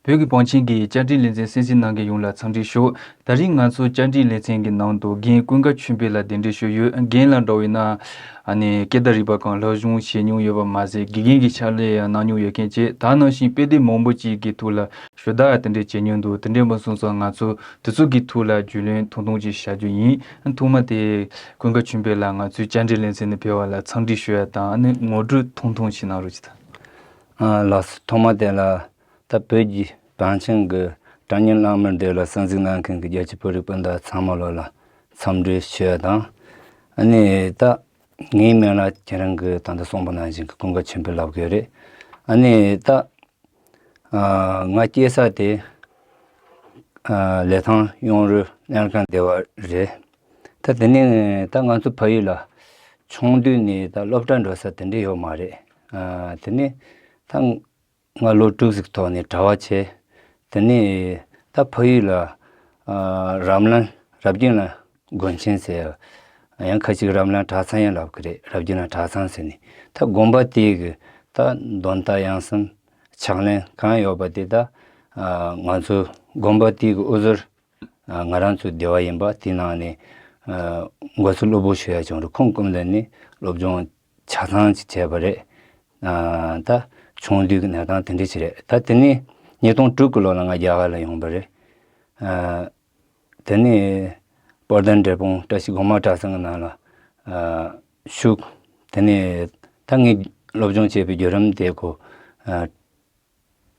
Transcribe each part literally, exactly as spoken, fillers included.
བོད་ཀྱི་བང་ཆེན་གྱི་བཅར་འདྲི་ལེ་ཚན་གསན་གཟིགས་གནང་མཁན་ཡོངས་ལ་འཚམས་འདྲི་ཞུ། ད་རིང་ང་ཚོ་བཅར་འདྲི་ལེ་ཚན་གྱི་ནང་དུ་རྒན་ཀུན་དགའ་ཆོས་འཕེལ་ལགས་གདན་འདྲེན་ཞུས་ཡོད། རྒན་ལགས་འདྲ་བོ་ཡིན་ན་ཨ་ནི་སྐད་བརྡ་རིག་པ་སྒང་སློབ་སྦྱོང་བྱེད་མྱོང་ཡོད་པ་མ་ཟད་དགེ་རྒན་གྱི་ཕྱག་ལས་ཡང་གནང་མྱོང་ཡོད་མཁན་བཅས། ད་ནང་བཞིན་དཔེ་དེབ་མང་པོ་ཅིག་གི་ཐོག་ལ་ཞུ་དག་དེ་འདྲ་བྱེད་མྱོང་འདུག་དེ་འདྲ་མ་སོང་ཙང་ང་ཚོ་དེ་ཚོ་གི་ཐོག་ལ་རྒྱུས་ལོན་ཐུང་ཐུང་ཅིག་བྱ་རྒྱུ་ཡིན། ཐོག་མ་དེ་ཀུན་དགའ་ཆོས་འཕེལ་ལགས་ང་ཚོའི་བཅར་འདྲི་ལེ་ཚན་ནས་ཕེབས་པ་ལ་འཚམས་འདྲི་ཞུ་ཡ་དང་ཨ་ནི་ངོ་སྤྲོད་ཐུང་ཐུང་ཞིག་གནང་རོགས་གྱིས་དང་། ཨ་ལགས་སོ། ཐོག་མ་དེ་ལ་ད་བོད་ཀྱི་བང་ཆེན་གྱི་དྲ་བརྙན་གླེང་མོལ་འདི་ལ་གསན་གཟིགས་གནང་མཁན་གྱི་རྒྱལ་སྤྱིའི་བོད་རིགས་སྤུན་ཟླ་ཚང་མ་ལོ་ལ་འཚམས་འདྲི་ཞུ་ཡ་དང་། ཨ་ནི་ད་ངའི་མིང་ལ་ཁྱེད་རང་གིས་ད་ལྟ་གསུངས་པ་ནང་བཞིན་གྱི་ཀུན་དགའ་ཆོས་འཕེལ་ལབ་ཀྱི་ཡོད་རེད། ཨ་ནི་ད་ཨ་ང་སྐྱེས་ས་དེ་ཨ་ལི་ཐང་གཡུང་རུ་སྣེལ་ཁང་སྡེ་བ་རེད། ད་དེ་ནས་ད་ང་ཚོ་ཕ་ཡུལ་ལ་ཆུང་དུས་ནས་ད་སློབ་གྲྭ་འགྲོ་ས་དེ་འདྲ་ཡོད་མ་རེད། ཨ་དེ་ནས་ད་ང་ལོ་དྲུག་ཙམ་ཐོག་ནས་གྲྭ་པ་བྱས། དེ་ནས་ད་ཕ་ཡུལ་ལ་ཨ་རབ་གླིང་རབ་རྒྱུན་གླིང་དགོན་ཆེན་ཟེར། ཡང་ཁ་ཅིག་རབ་གླིང་གྲྭ་ཚང་ཡང་ལབ་ཀྱི་རེད། རབ་རྒྱུན་གླིང་གྲྭ་ཚང་ཟེར་ནས་ད་དགོན་པ་དེའི་གི་ད་འདོན་རྟ་དབྱངས་གསུམ་ཕྱག་ལེན་གང་ཡོད་པ་དེ་ད་ཨ་ང་ཚོ་དགོན་པ་དེའི་གི་དབུ་ཟུར་ཨ་ང་རང་ཚོའི་སྡེ་བ་ཡིན་པ་དེའི་ནང་ནས་ཨ་འགོ་གཙོ་སློབ་བུ་ཞུ་ཡ་བྱུང་རུ་ཁོང་སྐུ་མདུན་ནས་སློབ་སྦྱོང་ཆ་ཚང་ཅིག་བྱས་པ་རེད། ཨ་ད་ཆུང་དུས་ཀྱི་གནས་སྟངས་དེ་འདྲ་ཅིག་རེད། ད་དེ་ནས་ཉིས་སྟོང་དྲུག་གི་ལོ་ལ་ང་རྒྱ་གར་ལ་ཡོང་པ་རེད། ཨ་དེ་ནས་དཔལ་ལྡན་འབྲས་སྤུངས་བཀྲ་ཤིས་སྒོ་མང་གྲྭ་ཚང་གི་ནང་ལ་ཨ་ཞུགས། དེ་ནས་ད་ངས་སློབ་སྦྱོང་བྱས་པའི་བརྒྱུད་རིམ་དེ་གོ་ཨ་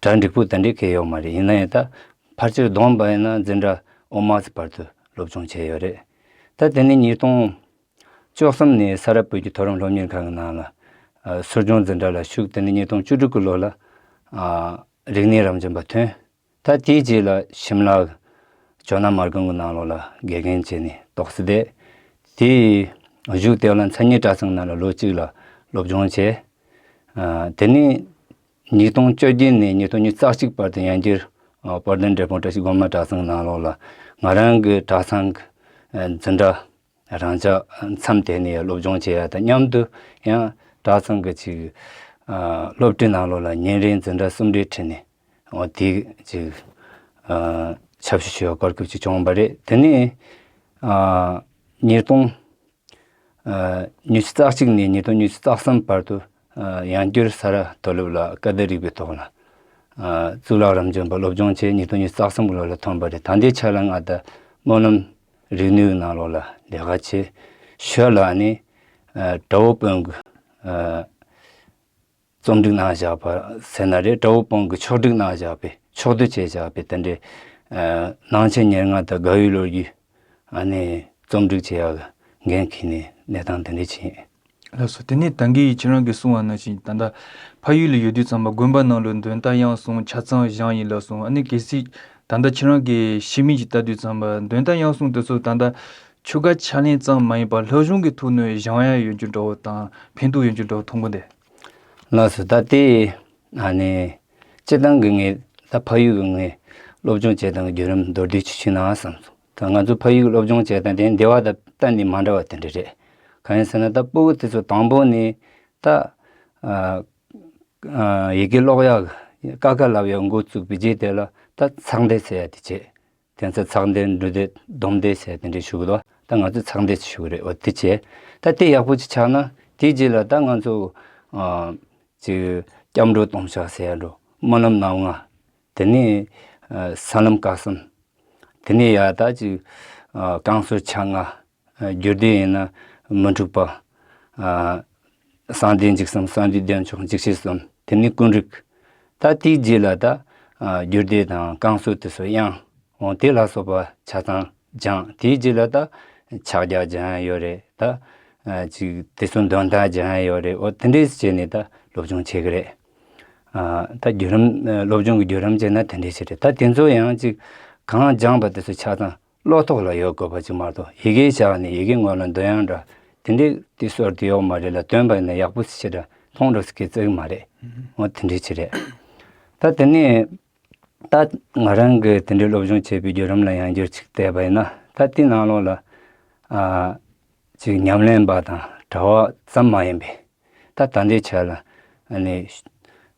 གྲ་འགྲིག་པོ་དེ་འདྲའི་གལ་ཡོད་མ་རེད། ཡིན་ན་ཡང་ད་ཕལ་ཆེར་བསྡོམས་པ་ཡིན་ན་འཛིན་གྲྭ་དབུ་མ་ཚོ་བར་དུ་སློབ་སྦྱོང་བྱས་ཡོད་རེད། ད་དེ་ནས་ཉིས་སྟོང་བཅུ་གསུམ་ནས་ས་རཱ་བོད་ཀྱི་མཐོ་རིམ་སློབ་གཉེར་ཁང་གི་ནང་ལ་ཨ་ཟུར་སྦྱོང་འཛིན་གྲྭ་ལ་ཞུགས། དེ་ནས་ཉིས་སྟོང་བཅུ་དྲུག་གི་ལོ་ལ་ཨ་རིག་གནས་རབ་འབྱམས་པ་ཐོན། ད་དེའི་རྗེས་ལ་ཞིམ་ལ་ཇོ་ནང་མ་དགོན་གྱི་ནང་ལོགས་ལ་དགེ་རྒན་བྱས་ནས་ཏོག་ཙམ་བསྡད། དེའི་གཞུག་དེ་ལ་མཚན་ཉིད་གྲྭ་ཚང་ནང་ལ་ལོ་གཅིག་ལ་སློབ་སྦྱོང་བྱས། ཨ་དེ་ནས་ཉིས་སྟོང་བཅོ་བརྒྱད་ནས་ཉིས་སྟོང་ཉི་ཤུ་རྩ་གཅིག་བར་དུ་ཡང་བསྐྱར་ཨ་དཔལ་ལྡན་འབྲས་སྤུངས་བཀྲ་ཤིས་སྒོ་མང་གྲྭ་ཚང་ནང་ལོགས་ལ་ང་རང་གི་གྲྭ་ཚང་གི་ཨ་འཛིན་གྲྭ་རང་འཇགས་མཚམས་དེ་ནས་སློབ་སྦྱོང་བྱེད་ཡ་དང་མཉམ་དུ་ཡང་གྲྭ་ཚང་གི་ཅིག་ཨ་སློབ་གྲྭའི་ནང་ལོགས་ལ་ཉིན་རེའི་འཛིན་གྲྭ་གསུམ་རེ་ཁྲིད་ནས་འོ་དེ་ཅིག་ཨ་ཞབས་ཞུ་བྱེད་ཡ་གོ་སྐབས་ཅིག་བྱུང་བ་རེད། དེ་ནས་ཨ་ཉིས་སྟོང་ཨ་ཉི་ཤུ་རྩ་གཅིག་ནས་ཉིས་སྟོང་ཉི་ཤུ་རྩ་གསུམ་བར་དུ་ཨ་ཡང་བསྐྱར་ས་རཱ་མཐོ་སློབ་ལ་བཀའ་བསྡུར་རིག་པའི་ཐོག་ལ་ཨ་གཙུག་ལག་རབ་འབྱམས་པ་སློབ་སྦྱོང་བྱས། ཉིས་སྟོང་ཉི་ཤུ་རྩ་གསུམ་གྱི་ལོ་ལ་ཐོན་པ་རེད། ད་ལྟའི་ཆ་ལ་ང་ད་སྨོན་ལམ་རིག་ནུས་ནང་ལོགས་ལ་ལས་ཀ་བྱས། ཞོར་ལ་ནི་ཨ་དགྲ་བོ་དཔོན་གྱི་ཨ་རྩོམ་སྒྲིག་གནང་བཞག་པ་ཟེར་ན་རེད། དགྲ་བོ་དཔོན་གྱི་ཕྱོགས་སྒྲིག་གནང་བཞག་པའི་ཕྱོགས་བསྡུ་བྱས་བཞག་པའི་དེ་འདྲའི་ཨ་ནང་ཆེན་ཉེར་ལྔ་དང་དགའ་བའི་ལོ་རྒྱུས་ཨ་ནི་རྩོམ་སྒྲིག་བྱེད་ཡག་གི་འགན་འཁྱེར་ནས་གནས་སྟངས་དེ་འདྲ་ཕྱིན། ལགས་སོ། དེ་ནས་ད་གིན་ཁྱེད་རང་གིས་གསུངས་པ་ནང་བཞིན་ད་ལྟ་ཕ་ཡུལ་ལ་ཡོད་དུས་ཙམ་པ་དགོན་པ་ནང་ལ་འདོན་རྟ་དབྱངས་གསུམ་ཆ་ཚང་བཞེངས་ཡིན་ལབ་སོང་། ཨ་ནི་གལ་སྲིད་ད་ལྟ་ཁྱེད་རང་གིས་ཤེས་མིན་གྱིས་ལྟ་དུས་ཙམ་པ་འདོན་རྟ་དབྱངས་གསུམ་དེ་ཚོ་ད་ལྟ་ཆོ་ག་ཕྱག་ལེན་ཙམ་མ་ཡིན་པར་སློབ་སྦྱོང་གི་ཐོག་ནས་བཞེངས་ཡ་ཡོད་རྒྱུ་འདྲ་བོ་དང་ཕན་ཐོགས་ཡོད་རྒྱུ་འདྲ་བོ་མཐོང་གི་འདུག། ལགས་སོ། ད་དེ་ཨ་ནི་སྤྱིར་བཏང་གི་ངས་ད་ཕ་ཡུལ་གྱི་ངས་སློབ་སྦྱོང་བྱེད་སྟངས་ཀྱི་བརྒྱུད་རིམ་མདོར་བསྡུས་ཅིག་ཞུས་ན་བསམ་སོང་། ད་ང་ཚོ་ཕ་ཡུལ་གྱི་སློབ་སྦྱོང་བྱེད་སྟངས་དེ་འདི་བ་དང་གཏན་ནས་མ་འདྲ་བ་དེ་འདྲ་རེད། གང་ཡིན་ཟེར་ན་ད་སྤུ་གུ་དེ་ཚོ་དང་པོ་ནས་ད་ཨ་ཨ་ཡི་གེ་ཀློག་ཡག་ཀ་ཁ་ལབ་ཡག་འགོ་བཙུགས་པའི་རྗེས་དེ་ལ་ད་ཚེག་འདེད་ཟེར་ཡ་དེ་བྱེད། དེ་ཚོ་ཚེག་འདེད་འབྲུ་འདེད་སྡོམ་འདེད་ཟེར་དེ་འདྲའི་ཞུ་གི་འདུག། ད་ང་ཚོས་ཚེག་འདེད་ཞུ་གི་རེད། འོ་དེ་བྱས། ད་དེ་ཡག་པོ་ཅིག་ཆགས་ན་དེའི་རྗེས་ལ་ད་ང་ཚོ་ཨ་ཅིག་སྐྱབས་འགྲོ་སྡོམ་བཞག་ཟེར་ཡ་འགྲོ། སྨོན་ལམ་རྣམ་ལྔ། དེ་ནས་ཨ་ས་ལམ་བཀའ་གསུམ། དེ་ནས་ཡ་ད་ཅིག་ཨ་བསྐང་གསོ་ཆ་ལྔ། ཨ་རྒྱུད་སྡེ་ཡིན་ན་མི་འཁྲུགས་པ། ཨ་གསང་བདེ་འཇིགས་གསུམ། གསང་འདུས་བདེ་མཆོག། འཇིགས་བྱེད་གསུམ། དེ་ནས་ཀུན་རིག། ད་དེའི་རྗེས་ལ་ད་ཨ་རྒྱུད་སྡེ་དང་བསྐང་གསོ་དེ་ཚོ་དབྱངས། འོ་དེ་ལ་སོགས་པ་ཆ་ཚང་སྦྱངས། དེའི་རྗེས་ལ་ད་ཕྱག་རྒྱ་སྦྱང་ཡ་ཡོད་རེད། ད་ཨ་ཅིག་དེ་ཚོ་འདོན་རྟ་སྦྱང་ཡ་ཡོད་རེད། འོ་དེ་འདྲས་བྱས་ནས་ད་སློབ་སྦྱོང་བྱེད་གི་རེད། ཨ་ད་བརྒྱུད་རིམ་ཨ་སློབ་སྦྱོང་གི་བརྒྱུད་རིམ་བྱས་ན་དེ་འདྲས་བྱེད་རེད། ད་དེ་ཚོ་ཡང་ཅིག་གང་སྦྱངས་པ་དེ་ཚོ་ཆ་ཚང་བློ་ཐོག་ལ་ཡོད་དགོས་པ་ཅིག་མ་གཏོགས་ཡི་གེ་བཞག་ནས་ཡི་གེ་ངོ་ལ་འདོན་ཡག་འདྲ་དེ་འདྲས་དེ་སོར་དུ་ཡོད་མ་རེད་ལ། འདོན་པ་ཡིན་ན་ཡག་པོ་ཞེ་དྲག་མཐོང་འགྲོ་སྲིད་ཀྱི་རྩིས་མ་རེད། འོ་དེ་འདྲས་ཅིག་རེད། ད་དེ་ནས་ད་ང་རང་གིས་དེ་འདྲའི་སློབ་སྦྱོང་བྱས་པའི་བརྒྱུད་རིམ་ལ་ཡང་བསྐྱར་ཅིག་བལྟས་པ་ཡིན་ན། ད་དེའི་ནང་ལོགས་ལ་ཨ་ཅིག་ཉམས་ལེན་པ་དང་གྲྭ་བ་ཙམ་མ་ཡིན་པའི་ད་ད་ལྟའི་ཆ་ལ་ཨ་ནི་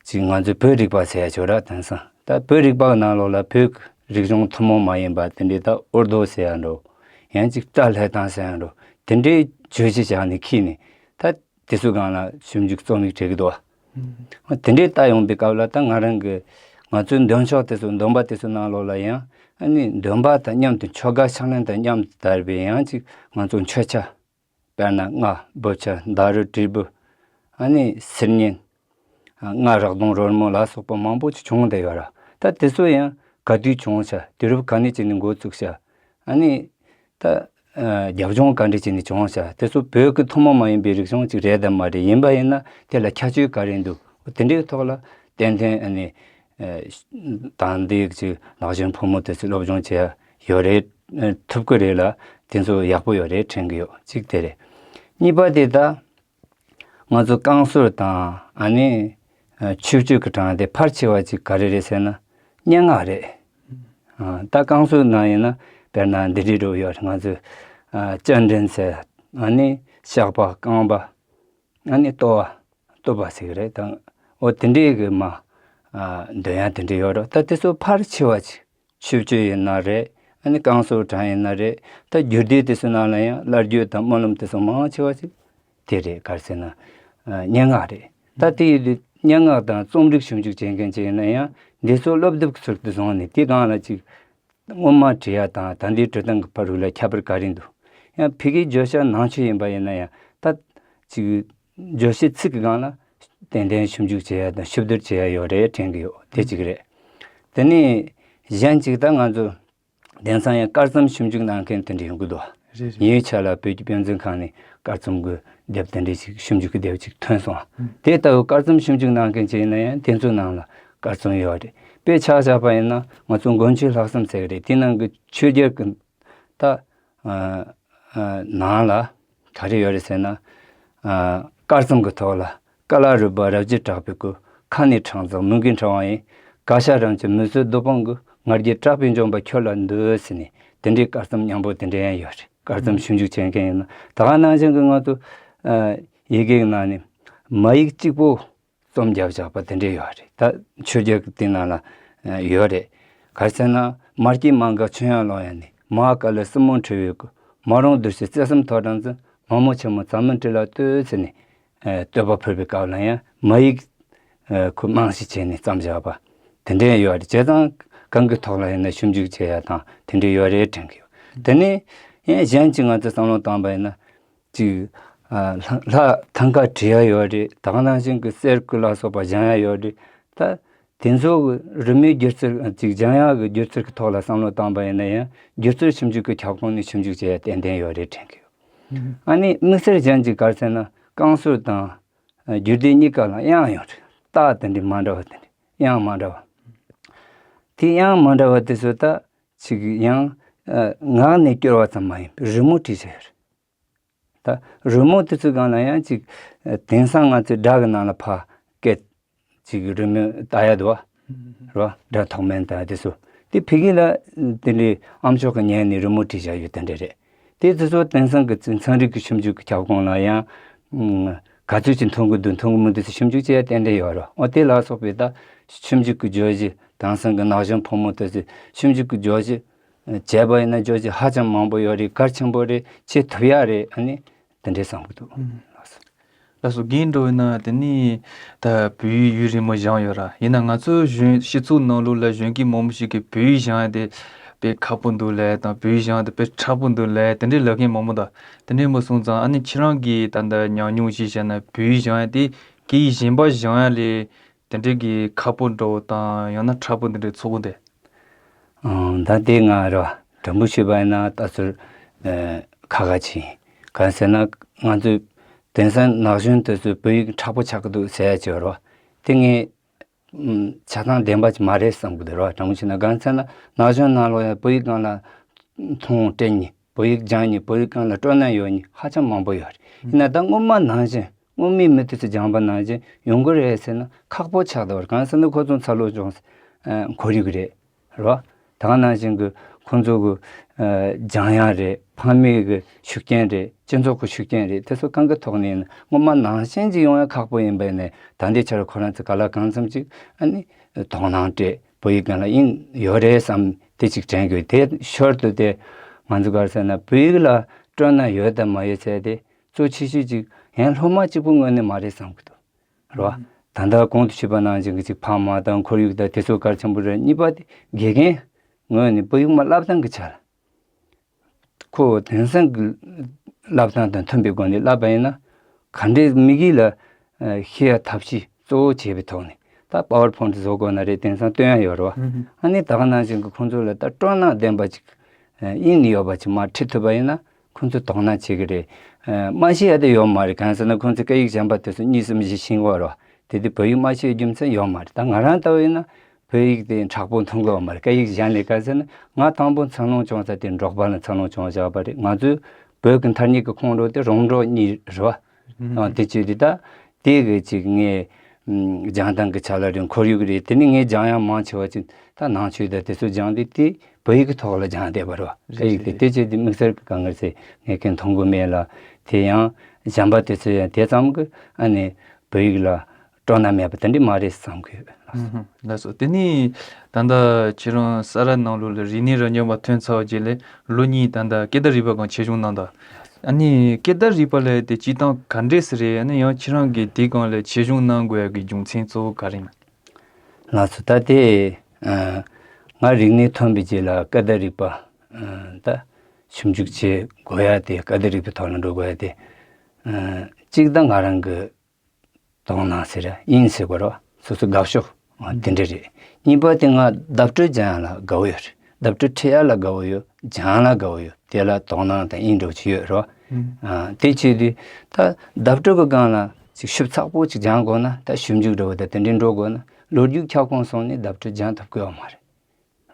ཅིག་ང་ཚོའི་བོད་རིག་པ་ཟེར་ཡ་ཅིག་ཡོད་ར། དེང་སང་ ད་བོད་རིག་པ་ནང་ལོགས་ལ་བོད་ཀྱི་རིག་གཞུང་ཐུན་མོང་མ་ཡིན་པ་དེ་འདྲའི་ད་ཨོར་དོ་ཟེར་ཡ་འགྲོ། ཡང་ཅིག་སྐྲ་ལྷས་བཏང་ཟེར་ཡ་འགྲོ། དེ་འདྲའི་བརྗོད་གཞི་བཞག་ནས་ཁྱེར་ནས་ད་དེ་ཚོའི་སྒང་ལ་ཞིབ་འཇུག་རྩོམ་ཡིག་བྲིས་ཀྱི་འདུག་བ། དེ་འདྲའི་ལྟ་ཡོང་པའི་སྐབས་ལ་ད་ང་རང་གི་ང་ཚོའི་འདོན་ཆོག་དེ་ཚོ་འདོན་པ་དེ་ཚོའི་ནང་ལོགས་ལ་ཡང་ཨ་ནི་འདོན་པ་དང་མཉམ་དུ་ཆོ་ག་ཕྱག་ལེན་དང་མཉམ་དུ་དར་བའི་ཡང་ཅིག་ང་ཚོ་མཆོད་ཆ། དཔེར་ན་རྔ། འབུལ་ཆ། མདའ་རུ། དྲིལ་བུ། ཨ་ནི་སིལ་སྙན། རྔ། རག་དུང་། རོལ་མོ་ལ་སོགས་པ་མང་པོ་ཅིག་བྱུང་བསྡད་ཡོད་ར། ད་དེ་ཚོ་ཡང་ག་དུས་བྱུང་ཤག་དུས་རབས་ག་ནས་བྱས་ནས་འགོ་བཙུགས་ཤག་ཨ་ནི་ད་རྒྱབ་ལྗོངས་ག་འདྲ་བྱས་ནས་བྱུང་ཤག་དེ་ཚོ་བོད་ཀྱི་ཐུན་མོང་མ་ཡིན་པའི་རིག་གཞུང་ཅིག་རེད་དམ་མ་རེད། ཡིན་པ་ཡིན་ན་དེ་ལ་ཁྱད་ཆོས་ག་རེ་འདུག་དེ་འདྲའི་ཐོག་ལ་ཏན་ཏན་ཨ་ནི། ད་འདི་ཅིག་ན་གཞོན་ཕོ་མོ་དེ་ཚོས་སློབ་སྦྱོང་བྱེད་ཡ་ཡོད་རེད། ཐུབ་ཀྱི་རེད་ལ་དེ་ཚོ་ཡག་པོ་ཡོད་རེད་དྲན་གྱི་ཡོད། གཅིག་དེ་རེད། གཉིས་པ་དེ་ད་ང་ཚོ་བསྐང་གསོལ་དང་ཨ་ནི་ཆོས་སྤྱོད་ཀྱི་གྲངས་དེ་ཕལ་ཆེ་བ་ཅིག་ག་རེ་རེད་ཟེར་ན་སྙན་ངག་རེད། ད་བསྐང་གསོལ་ནང་ཡིན་ན་དཔེར་ན་འདི་འདྲའི་འགྲོ་ཡོད་རེད། ང་ཚོས་སྤྱན་འདྲེན་ཟེར། ཨ་ནི་བཤགས་པ། རྐང་པ། ཨ་ནི་ལྟོ་བ། ལྟོ་བ་ཟེར་གི་རེད་དང་། འོ་དེ་འདྲའི་གི་མ། ཨ་འདོན་ཡ་དེ་འདྲ་ཡོད་རེད། ད་དེ་ཚོ་ཕལ་ཆེ་བ་ཅིག་ཆོས་སྤྱོད་ཡིན་ན་རེད། ཨ་ནི་བསྐང་གསོལ་གྲངས་ཡིན་ན་རེད། ད་རྒྱུད་སྡེ་དེ་ཚོ་ནང་ལ་ཡང་བླ་རྒྱུད་དང་སྨོན་ལམ་དེ་ཚོ་མང་ཆེ་བ་ཅིག་དེ་རེད། ག་རེ་ཟེར་ན། ཨ་སྙན་ངག་རེད། ད་དེ་ཡི་དུས་སྙན་ངག་དང་རྩོམ་རིག་ཞིབ་འཇུག་བྱེད་མཁན་ཅིག་ཡིན་ན་ཡང་འདི་ཚོ་སློབ་དེབ་ཀྱི་ཚུལ་དུ་བཟུང་ནས་དེའི་སྒང་ལ་ཅིག་སྔོན་མ་བྲིས་ཡ་དང་ད་ལྟའི་འབྲི་སྟངས་ཀྱི་བར་རུ་ལ་ཁྱད་པར་ག་རེ་འདུག་ཡང་ཕ་གིའི་བརྗོད་བྱ་ནང་ཆོས་ཡིན་པ་ཡིན་ན་ཡང་ད་ཅིག་བརྗོད་བྱའི་ཚིག་གི་སྒང་ལ་ཏན་ཏན་ཞིབ་འཇུག་བྱེད་ཡ་དང་ཞིབ་བསྡུར་བྱེད་ཡ་ཡོད་རེད་དྲན་གྱི་ཡོད། དེ་གཅིག་རེད། དེ་ནས་གཞན་གཅིག་ད་ང་ཚོ་དེང་སང་ཡང་སྐར་རྩོམ་ཞིབ་འཇུག་གནང་མཁན་དེ་འདྲ་ཡོང་གི་འདུག་རེད་རེད། ཉེ་བའི་ཆར་ལ་བོད་ཀྱི་དཔེ་མཛོད་ཁང་ནས་སྐར་རྩོམ་གྱི་དེབ་དེ་འདྲ་ཞིག་ཞིབ་འཇུག་གི་དེབ་ཅིག་ཐོན་སོང་། ཨང་། དེ་ལྟ་བུ་སྐར་རྩོམ་ཞིབ་འཇུག་གནང་མཁན་ཅིག་ཡིན་ན་ཡང་དེ་ཚོའི་ནང་ལ་སྐར་རྩོམ་ཡོད་རེད། དཔེ་ཆ་བཞག་པ་ཡིན་ན་ང་ཚོ་མགོན་ཆེན་ལྷག་བསམ་ཟེར་གི་རེད། དེ་ནང་གི་ཆོས་རྒྱལ་གྱི་ད་ཨ་ཨ་ནང་ལ་ག་རེ་ཡོད་རེད་ཟེར་ན། ཨ་སྐར་རྩོམ་གྱི་ཐོག་ལ། ཀ་ལ་རུ་པ་རབ་ཀྱིས་བྲག་པའི་སྐུ། ཁ་ནས་ཕྲེང་མཛེས་མོས་གུས་འཁྲབ་པ་ཡིན། ག་ཤ་རང་གི་མི་བཟོད་རྡོ་སྤུངས་ཀྱི། ང་རྒྱལ་གྲགས་པའི་འཇོམས་པ་ཁྱོད་ལ་འདུད་ཟེར་ནས་དེ་འདྲའི་སྐར་རྩོམ་སྙན་པོ་དེ་འདྲ་ཡང་ཡོད་རེད། སྐར་རྩོམ་ཞིབ་འཇུག་བྱེད་མཁན་ཡིན་ན། ད་ག་ནང་བཞིན་གྱི་ང་ཚོ་ཨ་ཡི་གེ་གི་ནང་ནས་མ་ཡིག་གཅིག་པོ་རྩོམ་རྒྱབ་བཞག་པ་དེ་འདྲ་ཡོད་རེད། ད་ཆོས་རྒྱལ་གྱི་དེ་ནང་ལ་ཡོད་རེད། ག་རེ་ཟེར་ན། མ་སྐྱེས་མ་འགགས་ཆོས་དབྱིངས་ཀློང་ཡངས་ནས། མ་བ་དཀའ་ལས་སྲིན་མོ་འཁྲིད་པའི་སྐུ། མ་རུངས་གདུལ་བྱའི་བརྩེ་སེམས་ཐོག་དྲངས་ཚུལ། མ་མོ་ཆེན་མོ་ཟབ་མོའི་སྤྲིན་ལ་བསྟོད་ཟེར་ནས། ཨ་བསྟོད་པ་ཕུལ་བའི་སྐབས་ལ་ཡང་མ་ཡིག་ཨ་ཁོ་རྨང་གཞི་བྱས་ནས་བརྩམས་བཞག་པ་དེ་འདྲ་ཡོད་རེད། བྱས་ཙང་གང་གི་ཐོག་ལ་ཡིན་ན་ཞིབ་འཇུག་བྱེད་ཡ་དང་དེ་འདྲ་ཡོད་རེད་དྲན་གྱི་ཡོད། དེ་ནས་ཡང་གཞན་གྱིས་ང་ཚོས་བསམ་བློ་བཏང་པ་ཡིན་ན་ཅིག་ཨ་ལྷ་ལྷ་ཐང་ཀ་བྲིས་ཡ་ཡོད་རེད། ད་ག་ནང་བཞིན་གྱི་གསེར་སྐུ་ལ་སོགས་པ་བཞེངས་ཡ་ཡོད་རེད། ད་དེ་ཚོ་གི་རི་མོའི་སྒྱུ་རྩལ་ཅིག་སྦྱང་ཡག་གི་སྒྱུ་རྩལ་གྱི་ཐོག་ལ་བསམ་བློ་བཏང་པ་ཡིན་ན་ཡང་སྒྱུ་རྩལ་ཞིབ་འཇུག་གི་ཁྱབ་ཁོངས་ནས་ཞིབ་འཇུག་བྱེད་ཡ་ཏན་ཏན་ཡོད་རེད་དྲན་གྱི་ཡོད། ཨ་ནི་དམིགས་བསལ་གཞན་གྱིས་ག་རེ་ཟེར་ན་བསྐང་གསོལ་དང་རྒྱུད་སྡེ་གཉིས་ཀ་ལ་དབྱངས་ཡོད་རེད། རྟགས་དེ་འདྲའི་མ་འདྲ་བ་དེ་འདྲའི་དབྱངས་མ་འདྲ་བ། དེ་དབྱངས་མ་འདྲ་བ་དེ་ཚོ་ད་ཅིག་ཡང་ངག་ནས་སྐྱོར་བ་ཙམ་མ་ཡིན་པའི་རི་མོ་བྲིས་བྱས་ཡོད་རེད། ད་རི་མོ་དེ་ཚོའི་སྒང་ལ་ཡང་ཅིག་དེང་སང་ང་ཚོའི་སྒྲ་གི་ནང་ལ་ཕ་སྐད་ཅིག་རི་མོ་ལྟ་ཡ་འདུག་བ། རེད་བ། སྒྲ་ཐོགས་མེད་ལྟ་ཡ་དེ་ཚོ། དེ་ཕ་གི་ལ་དེ་འདྲའི་ཨ་མཆོག་གི་ཉན་ནས་རི་མོ་བྲིས་བཞག་ཡོད་དེ་འདྲ་རེད། དེ་དེ་ཚོ་དེང་སང་གི་ཚན་རིག་གི་ཞིབ་འཇུག་གི་ཁྱབ་ཁོངས་ལ་ཡང་ག་ཚོད་ཅིག་མཐོང་གི་འདུག་མཐོང་གི་མི་འདུག་ཟེར་ཞིབ་འཇུག་བྱེད་ཡ་ཏན་ཏན་ཡོད་རེད། འོ་དེ་ལ་སོགས་པའི་ད་ཞིབ་འཇུག་གི་བརྗོད་གཞི། དེང་སང་གི་ན་གཞོན་ཕོ་མོ་དེ་ཚོས་ཞིབ་འཇུག་གི་བརྗོད་གཞི་བྱས་པ་ཡིན་ན་བརྗོད་གཞི་ཧ་ཅང་མང་པོ་ཡོད་རེད། གལ་ཆེན་པོ་རེད། བྱེད་ཐུབ་ཡ་རེད། ཨ་ནི་དེ་འདྲས་བསམ་གི་འདུག་ཨུམ། ལགས་སོ། རྒན་འདྲ་བོ་ཡིན་ན་དེ་ནི་ད་བོད་ཡིག་ཡུན་རིང་མོ་སྦྱངས་ཡོད་ར། ཡིན་ན་ང་ཚོའི་གཞོན་སྤྱི་ཚོགས་ནང་ལོགས་ལ་གཞོན་སྐྱེས་མང་པོ་ཞིག་གིས་བོད་ཡིག་སྦྱང་ཡ་དེ་དཔེ་ཁག་པོ་འདུག་ལབ་དང་། བོད་ཡིག་སྦྱང་ཡ་དེ་དཔེ་ཁག་པོ་འདུག་ལབ་དེ་འདྲས་ལབ་མཁན་མང་པོ་འདུག་དེ་འདྲས་མ་སོང་ཙང་ཨ་ནི་ཁྱེད་རང་གིས་ད་ལྟ་ཉམས་མྱོང་ཞིག་བཤད་ན་བོད་ཡིག་སྦྱང་ཡ་དེ་སྐད་ཡིག་གཞན་པ་སྦྱང་ཡ་ལས་དེ་འདྲའི་གི་ཁག་པོ་འདྲ་བོ་དང་ཡང་ན་ཁག་པོ་འདི་འདྲའི་ཚོར་གི་འདུག་ཨང་། ད་དེ་ང་ར་དྲང་པོ་ཞུས་པ་ཡིན་ན་ལྟ་ཚུལ་ཨ་ཁ་ཁ་ཅིག་ཡིན། གང་ཟེར་ན་ང་ཚོས་དེང་སང་ན་གཞོན་དེ་ཚོས་བོད་ཡིག་མཁྲེགས་པོ་ཆགས་ཀྱི་འདུག་ཟེར་ཡ་ཅིག་ཡོད་རེད་བ། དེ་ངས་ཨམ་ཆ་ཚང་བདེན་པ་ཅིག་མ་རེད་བསམ་གྱི་འདུག་རེད་བ། དྲང་པོ་བཤད་ན། གང་ཟེར་ན་ན་གཞོན་ནང་ལོགས་ཡ་བོད་ཡིག་སྒང་ལ་མཐོང་སྤྲད་མཁན། བོད་ཡིག་སྦྱང་མཁན། བོད་ཡིག་སྒང་ལ་སྤྲོ་སྣང་ཡོད་མཁན་ཧ་ཅང་མང་པོ་ཡོད་རེད། ཡིན་ན་ད་སྔོན་མ་ནང་བཞིན་སྔོན་མའི་མི་དེ་ཚོས་སྦྱངས་པ་ནང་བཞིན་ཡོང་གི་རེད་ཟེར་ན་ཁག་པོ་ཆགས་འདུག་བ། གང་ཟེར་ན་ཁོ་ཚོ་འཚར་ལོངས་བྱུང་ཨ་ཁོར་ཡུག་རེད། རེད་བ། ད་ག་ནང་བཞིན་གྱི་ཁོ་ཚོ་གི་ཨ་སྦྱང་ཡག་རེད། ཕ་མའི་གི་ཤུགས་རྐྱེན་རེད། སྤྱི་ཚོགས་ཀྱི་ཤུགས་རྐྱེན་རེད། དེ་ཚོ་གང་གི་ཐོག་ནས་ཡིན་ན་སྔོན་མ་ནང་བཞིན་ཅིག་ཡོང་ཡག་ཁག་པོ་ཡིན་པ་ཡིན་ནའི་ད་ལྟའི་ཆར་ཁོ་རང་ཚོས་ག་ལ་གང་འཚམ་ཅིག་ཨ་ནི་དོ་སྣང་སྤྲད། བོད་ཡིག་སྒང་ལ་དབྱིངས་ཡོད་རེད་བསམ་དེ་ཅིག་དྲན་དགོས། དེ་ཞོར་དུ་དེ་ང་ཚོ་ག་རེ་ཟེར་ན་བོད་ཡིག་ལ་སྤྲོ་སྣང་ཡོད་དང་མ་ཡོད་ཟེར་དེ་གཙོ་ཆེ་ཤོས་ཅིག་ཡང་སློབ་མ་གཅིག་པུ་ངོས་ནས་མ་རེད་བསམ་གི་འདུག་རེད་བ། ད་ལྟ་གོང་དུ་ཞུས་པ་ནང་བཞིན་གྱི་ཅིག་ཕ་མ་དང་ཁོར་ཡུག་དང་དེ་ཚོ་གལ་ཆེན་པོ་རེད། གཉིས་པ་དེ་དགེ་རྒན་ངོས་ནས་བོད་ཡིག་མ་བསླབ་སྟངས་ཀྱི་ཆ་ལ། ཁོ་དེང་སང་གི་བསླབ་སྟངས་དང་མཐུན་པའི་སྒོ་ནས་བསླབ་པ་ཡིན་ན་ག་འདྲའི་དམིགས་ཡུལ་ལ་ཨ་ཤེས་ཡ་ཐབས་ཤེས་གཙོ་བོ་བྱས་པའི་ཐོག་ནས་ད་པ་ཝར་པོའིན་ཊི་བཟོ་དགོས་ན་རེད། དེང་སང་སྟོན་ཡ་ཡོད་རེད་བ། ཨ་ནི་ད་ག་ནང་བཞིན་གྱི་ཁོང་ཚོ་ལ་ད་སྤྲོ་སྣང་ལྡན་པ་ཅིག་ཨ་དབྱིངས་ནས་ཡོད་པ་ཅིག་མར་ཁྲིད་ཐུབ་པ་ཡིན་ན་ཁོང་ཚོ་དོ་སྣང་བྱེད་ཀྱི་རེད། ཨ་མ་ཤེས་ཡ་དེ་ཡོད་མ་རེད། གང་ཟེར་ན་ཁོང་ཚོ་སྐད་ཡིག་གཞན་པ་དེ་ཚོ་གཉིས་གསུམ་བཞི་ཤེས་ཀྱི་ཡོད་རེད་བ། དེ་དུས་བོད་ཡིག་མ་ཤེས་རྒྱུ་མཚན་ཡོད་མ་རེད། ད་ང་རང་ལྟ་བུ་ཡིན་ན་བོད་ཡིག་དེ་མཁྲེགས་པོ་མཐོང་གི་ཡོད་མ་རེད། སྐད་ཡིག་གཞན་ལས་ཀ་ཟེར་ན་ང་དང་པོ་འཚར་ལོངས་བྱུང་ས་དེ་འབྲོག་པ་ལ་འཚར་ལོངས་བྱུང་བཞག་པ་རེད། ང་ཚོའི་བོད་ཀྱི་མཐར་གཉེར་གྱི་ཁོངས་འགྲོ་དེ་རོང་འབྲོག་གཉིས་རེད་བ། ཨ་དེ་བྱས་དུས་ད་དེ་གི་ཅིག་ངས་ཨམ་སྦྱང་སྟངས་ཀྱི་ཆ་ལ་རེད། ཁོར་ཡུག་རེད། དེ་ནི་ངས་སྦྱང་ཡ་མང་ཆེ་བ་ཅིག་ད་ནང་ཆོས་དང་དེ་ཚོ་སྦྱངས་དུས་དེ་བོད་ཡིག་གི་ཐོག་ལ་སྦྱངས་བསྡད་པ་རེད་བ། སྐད་ཡིག་དེ་རེད། དེ་བྱས་དུས་དམིགས་བསལ་གྱི་དཀའ་ངལ་ཟེར་ངས་གང་མཐོང་གི་མེད་ལ། དེ་ཡང་གཞན་པ་དེ་ཚོ་ཡང་དེ་ཙམ་གྱི་ཨ་ནི་བོད་ཡིག་ལ་སྤྲོ་སྣང་མེད་པ་དེ་འདྲ་མ་རེད་བསམ་གི་ཡོད། ཨུ་ཧུམ། ལགས་སོ། དེ་ནས་ད་ལྟ་ཁྱེད་རང་ས་རཱ་ནང་ལོགས་ལ་རིག་གནས་རབ་སྙོམས་པ་ཐོན་ཚར་བ་རྗེས་ལ་ལོ་གཉིས་ད་ལྟ་སྐད་བརྡ་རིག་པ་སྒང་ཆེད་སྦྱོང་གནང་དང་། ཨ་ནི་སྐད་བརྡ་རིག་པ་ལབ་ཡ་དེ་སྤྱིར་བཏང་ག་འདྲས་སེ་རེད། ཨ་ནི་ཡང་ཁྱེད་རང་གིས་དེ་སྒང་ལ་ཆེད་སྦྱོང་གནང་དགོས་ཡ་གི་རྒྱུ་མཚན་གཙོ་བོ་ག་རེ་ཡིན་ན། ལགས་སོ། ད་དེ་ཨ་ང་རིག་གནས་ཐོན་པའི་རྗེས་ལ་སྐད་བརྡ་རིག་པ་ཨ་ད་ཞིབ་འཇུག་བྱེད་དགོས་ཡ་དེ། སྐད་བརྡ་རིག་པའི་ཐོག་ལ་འགྲོ་དགོས་ཡ་དེ་ཨ་གཅིག་ད་ང་རང་གི་དོ་སྣང་ཟེར་ར་དབྱིངས་ཟེར་དགོས་རེད་བ། སོ་སོའི་དགའ་ཕྱོགས་ཨ་དེ་འདྲ་རེད། གཉིས་པ་དེ་ང་བརྡ་སྤྲོད་སྦྱང་ཡ་ལ་དགའ་བོ་ཡོད་རེད། བརྡ་སྤྲོད་ཁྲིད་ཡ་ལ་དགའ་བོ་ཡོད། སྦྱང་ཡ་ལ་དགའ་བོ་ཡོད། དེ་ལ་དོ་སྣང་དང་དབྱིངས་འདྲ་བོ་ཅིག་ཡོད་རེད་བ། ཨ་དེ་བྱེད་དུས་ད་བརྡ་སྤྲོད་ཀྱི་སྒང་ལ་ཅིག་ཞིབ་ཚགས་པོ་ཅིག་སྦྱང་དགོས་ན་ད་ཞིབ་འཇུག་འདྲ་བོ་དང་དེ་འདྲའི་འགྲོ་དགོས་ན་ལོ་རྒྱུས་ཁྱབ་ཁོངས་སོང་ནས་བརྡ་སྤྲོད་སྦྱང་ཐུབ་ཀྱི་ཡོད་མ་རེད།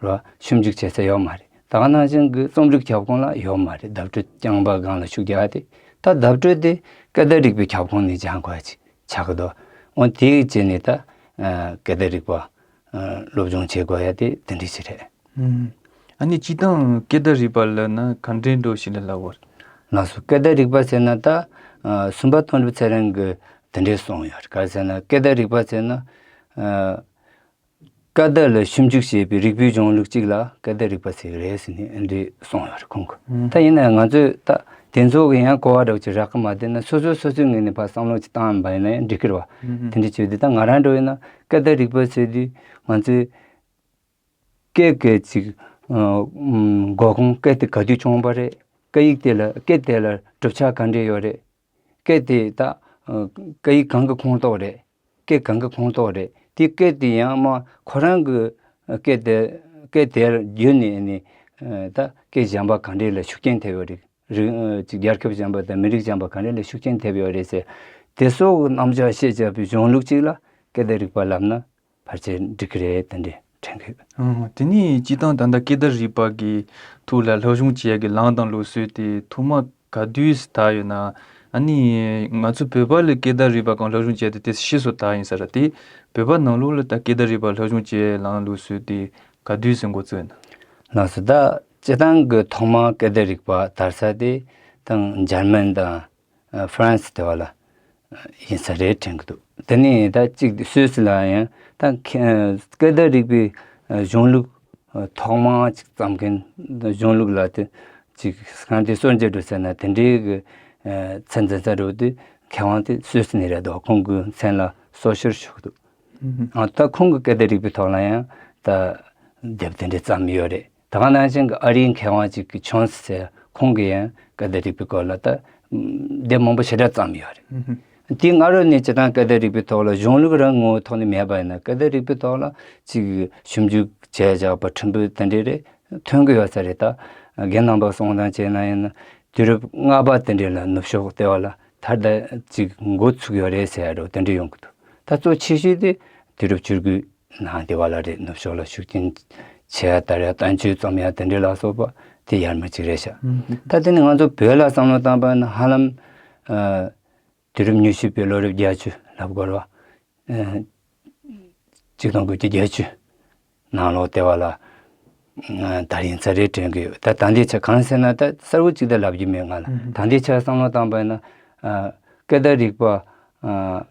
རོ། ཞིབ་འཇུག་བྱེད་ས་ཡོད་མ་རེད། ད་ག་ནང་བཞིན་གྱི་རྩོམ་རིག་ཁྱབ་ཁོངས་ལ་ཡོད་མ་རེད། བརྡ་སྤྲོད་རྐྱང་པ་སྒང་ལ་ཤུགས་རྒྱག་སྟེ། ད་བརྡ་སྤྲོད་དེ་སྐད་བརྡ་རིག་པའི་ཁྱབ་ཁོངས་ནས་སྦྱང་དགོས་ཡ་ཅིག་ཆགས་ཀྱི་འདུག་འོ་དེའི་རྗེས་ནས་ད་ཨ་སྐད་བརྡ་རིག་པ་ཨ་སློབ་སྦྱོང་བྱེད་དགོས་ཡ་དེ་དེ་འདྲ་ཞིག་རེད། ཨུམ། ཨ་ནི་སྤྱིར་བཏང་སྐད་བརྡ་རིག་པ་ལབ་ན་ག་འདྲའི་འདྲ་བོ་ཞིག་ལ་ལབ་དགོས་རེད། ལགས་སོ། སྐད་བརྡ་རིག་པ་ཟེར་ན་ད་ཨ་སུམ་པ་དོན་གྲུབ་ཚེ་རིང་གིས་དེ་འདྲ་གསུངས་ཡོད་རེད། ག་རེ་ཟེར་ན་སྐད་བརྡ་རིག་པ་ཟེར་ན་ཨ། སྐད་བརྡ་ལ་ཞིབ་འཇུག་བྱེད་པའི་རིག་པའི་གཞུང་ལུགས་གཅིག་ལ་སྐད་བརྡ་རིག་པ་ཟེར་གི་རེད་ཟེར་ནས་འདི་གསུངས་ཡོད་རེད་ཁོང་གིས། ཨང་། ད་ཡིན་ན་ང་ཚོས་ད་དེ་ཚོ་གི་ཡང་གོ་བ་འདྲ་བོ་ཅིག་རག་གི་མ་བསྡད་ན་སོ་སོས་སོ་སོའི་ངོས་ནས་ཕར་བསམ་བློ་ཅིག་བཏང་བ་ཡིན་ན་ཡང་འགྲིག་གི་རེད་བ། ཨང་། དེ་འདྲ་བྱས་དུས་ད་ང་རང་འདྲ་བོ་ཡིན་ན་སྐད་བརྡ་རིག་པ་ཟེར་དུས་ང་ཚོས་སྐད་ཀྱི་ཅིག་ཨ་ཨམ་འགོ་ཁུངས་སྐད་དེ་ག་དུས་བྱུང་བ་རེད། སྐད་ཡིག་དེ་ལ་སྐད་དེ་ལ་གྲུབ་ཆ་ག་འདྲས་ཡོད་རེད། སྐད་དེ་ད་ཨ་སྐད་ཡིག་གང་གི་ཁོངས་གཏོགས་རེད། སྐད་གང་གི་ཁོངས་གཏོགས་རེད། དེ་སྐད་དེ་ཡང་མ་ཁོ་རང་གི་སྐད་དེ་སྐད་དེ་བརྒྱུད་ནས་ནི་ཨ་ད་སྐད་གཞན་པ་གང་འདྲས་ལ་ཤུགས་རྐྱེན་ཐེབས་ཡོད་རེད། རིགས་ཨ་ཅིག་རྒྱལ་ཁབ་གཞན་པ་དང་མི་རིགས་གཞན་པ་གང་འདྲས་ལ་ཤུགས་རྐྱེན་ཐེབས་ཡོད་རེད་ཟེར། དེ་སོགས་ཀྱི་རྣམ་གཞག་ཤེས་བྱ་བའི་གཞུང་ལུགས་གཅིག་ལ་སྐད་བརྡ་རིག་པ་ལབ་ན་ཕལ་ཆེར་འགྲིག་གི་རེད་དེ་འདྲས་དྲན་གི་ཡོད། ཨང་། དེ་ནས་སྤྱིར་བཏང་ད་ལྟ་སྐད་བརྡ་རིག་པ་གི་ཐོག་ལ་སློབ་སྦྱོང་བྱེད་ཡ་གི་ལམ་དང་ལུགས་སྲོལ་དེ་ཐོག་མ་ག་དུས་སུ་དར་ཡོད་ན། ཨ་ནི་ང་ཚོ་བོད་པ་ལ་སྐད་བརྡ་རིག་པ་སྒང་སློབ་སྦྱོང་བྱས་ཏེ་དེ་ཕྱིས་སུ་དར་ཡིན་ས་རེད་དེ། བོད་པ་ནང་ལོགས་ལ་ད་སྐད་བརྡ་རིག་པ་སློབ་སྦྱོང་བྱེད་ལམ་ལུགས་སྲོལ་དེ་ག་དུས་སུ་འགོ་བཙུགས་ཡོད་ན། ལགས་སོ། ད་སྤྱིར་བཏང་གི་ཐོག་མ་སྐད་བརྡ་རིག་པ་དར་ས་དེ་དང་འཇར་མན་དང་ཨ་ཧྥ་རན་སི་དེ་བ་ལ་ཡིན་ས་རེད་དྲན་གི་འདུག་དེ་ནས་ད་གཅིག་སུད་སི་ལ་ཡང་ད་ཁེ་སྐད་བརྡ་རིག་པའི་གཞུང་ལུགས་ཐོག་མ་ཅིག་བརྩམས་མཁན་གཞུང་ལུགས་ལ་དེ་ཅིག་སྐད་བརྡའི་སྲོལ་འབྱེད་འགྲོ་ཟེར་ན་དེ་འདྲའི་གི་ཚད་འཛིན་ས་འགྲོ་དུས་མཁས་དབང་དེ་སུད་སི་ནས་རེད་འདུག་ཁོང་གི་མཚན་ལ་སོ་ཤེར་ཞུ་གི་འདུག་ཨ་ད་ཁོང་གི་སྐད་བརྡ་རིག་པའི་ཐོག་ལ་ཡང་ད་དེབ་དེ་འདྲ་བརྩམས་ཡོད་རེད། ད་ག་ནང་བཞིན་གྱི་ཨ་རིའི་མཁས་དབང་ཅིག་གི་ཆོན་སི་ཟེར་ཁོང་གིས་ཡང་སྐད་བརྡ་རིག་པའི་སྐོར་ལ་ད་དེབ་མང་པོ་ཞེ་དྲག་བརྩམས་ཡོད་རེད། དེའི་སྔ་རོལ་ནས་སྤྱིར་བཏང་སྐད་བརྡ་རིག་པའི་ཐོག་ལ་གཞུང་ལུགས་རང་ངོ་བོའི་ཐོག་ནས་མེད་པ་ཡིན་ན་སྐད་བརྡ་རིག་པའི་ཐོག་ལ་ཅིག་ཞིབ་འཇུག་བྱས་བཞག་པ་ཕྲན་བུ་དེ་འདྲ་རེད་ཐོན་གྱི་ཡོད་ས་རེད། ད་རྒན་རྣམ་པ་གསུང་སྟངས་བྱས་ན་ཡིན་ན་དུས་རབས་ལྔ་པ་དེ་འདྲ་ལ་ནུབ་ཕྱོགས་ལྟེ་བ་ལ་ད་ལྟ་ཅིག་འགོ་ཚུགས་ཡོད་རེད་ཟེར་ཡ་འདྲ་བོ་དེ་འདྲ་ཡོང་གི་འདུག་ད་གཙོ་ཆེ་ཤོས་དེ་དུས་རབས་བཅུ་དགུ་ནང་དེ་བ་ལ་རེད། ནུབ་ཕྱོགས་ལ་ཤུགས་རྐྱེན་ཆེ་ཡ་དར་ཡ་བསྟན་བཅོས་རྩོམ་ཡ་དེ་འདྲ་ལ་སོགས་པ་དེ་ཡར་མར་ཅིག་རེད་ཤག་ཨུམ། ད་དེ་ནི་ང་ཚོ་བོད་ལ་བསམ་བློ་བཏང་པ་ན་ཧ་ལམ་ཨ་དུས་རབས་ཉི་ཤུ་པའི་ལོ་རབས་བརྒྱད་ཅུ་ལབ་དགོས་རེད་བ། ཨ་ཆིག་སྟོང་དགུ་བརྒྱ་བརྒྱད་ཅུ་ནང་ལོགས་ལྟེ་བ་ལ་ཨ་དར་ཡིན་ས་རེད་དྲན་གི་ཡོད། ད་ད་ལྟའི་ཆ་གང་ཟེར་ན་ད་གསལ་བོ་ཅིག་ད་ལབ་རྒྱུ་མེད་ང་ལ། ཨུམ། ད་ལྟའི་ཆ་བསམ་བློ་བཏང་པ་ཡིན་ན་ཨ་སྐད་བརྡ་རིག་པ་ཨ་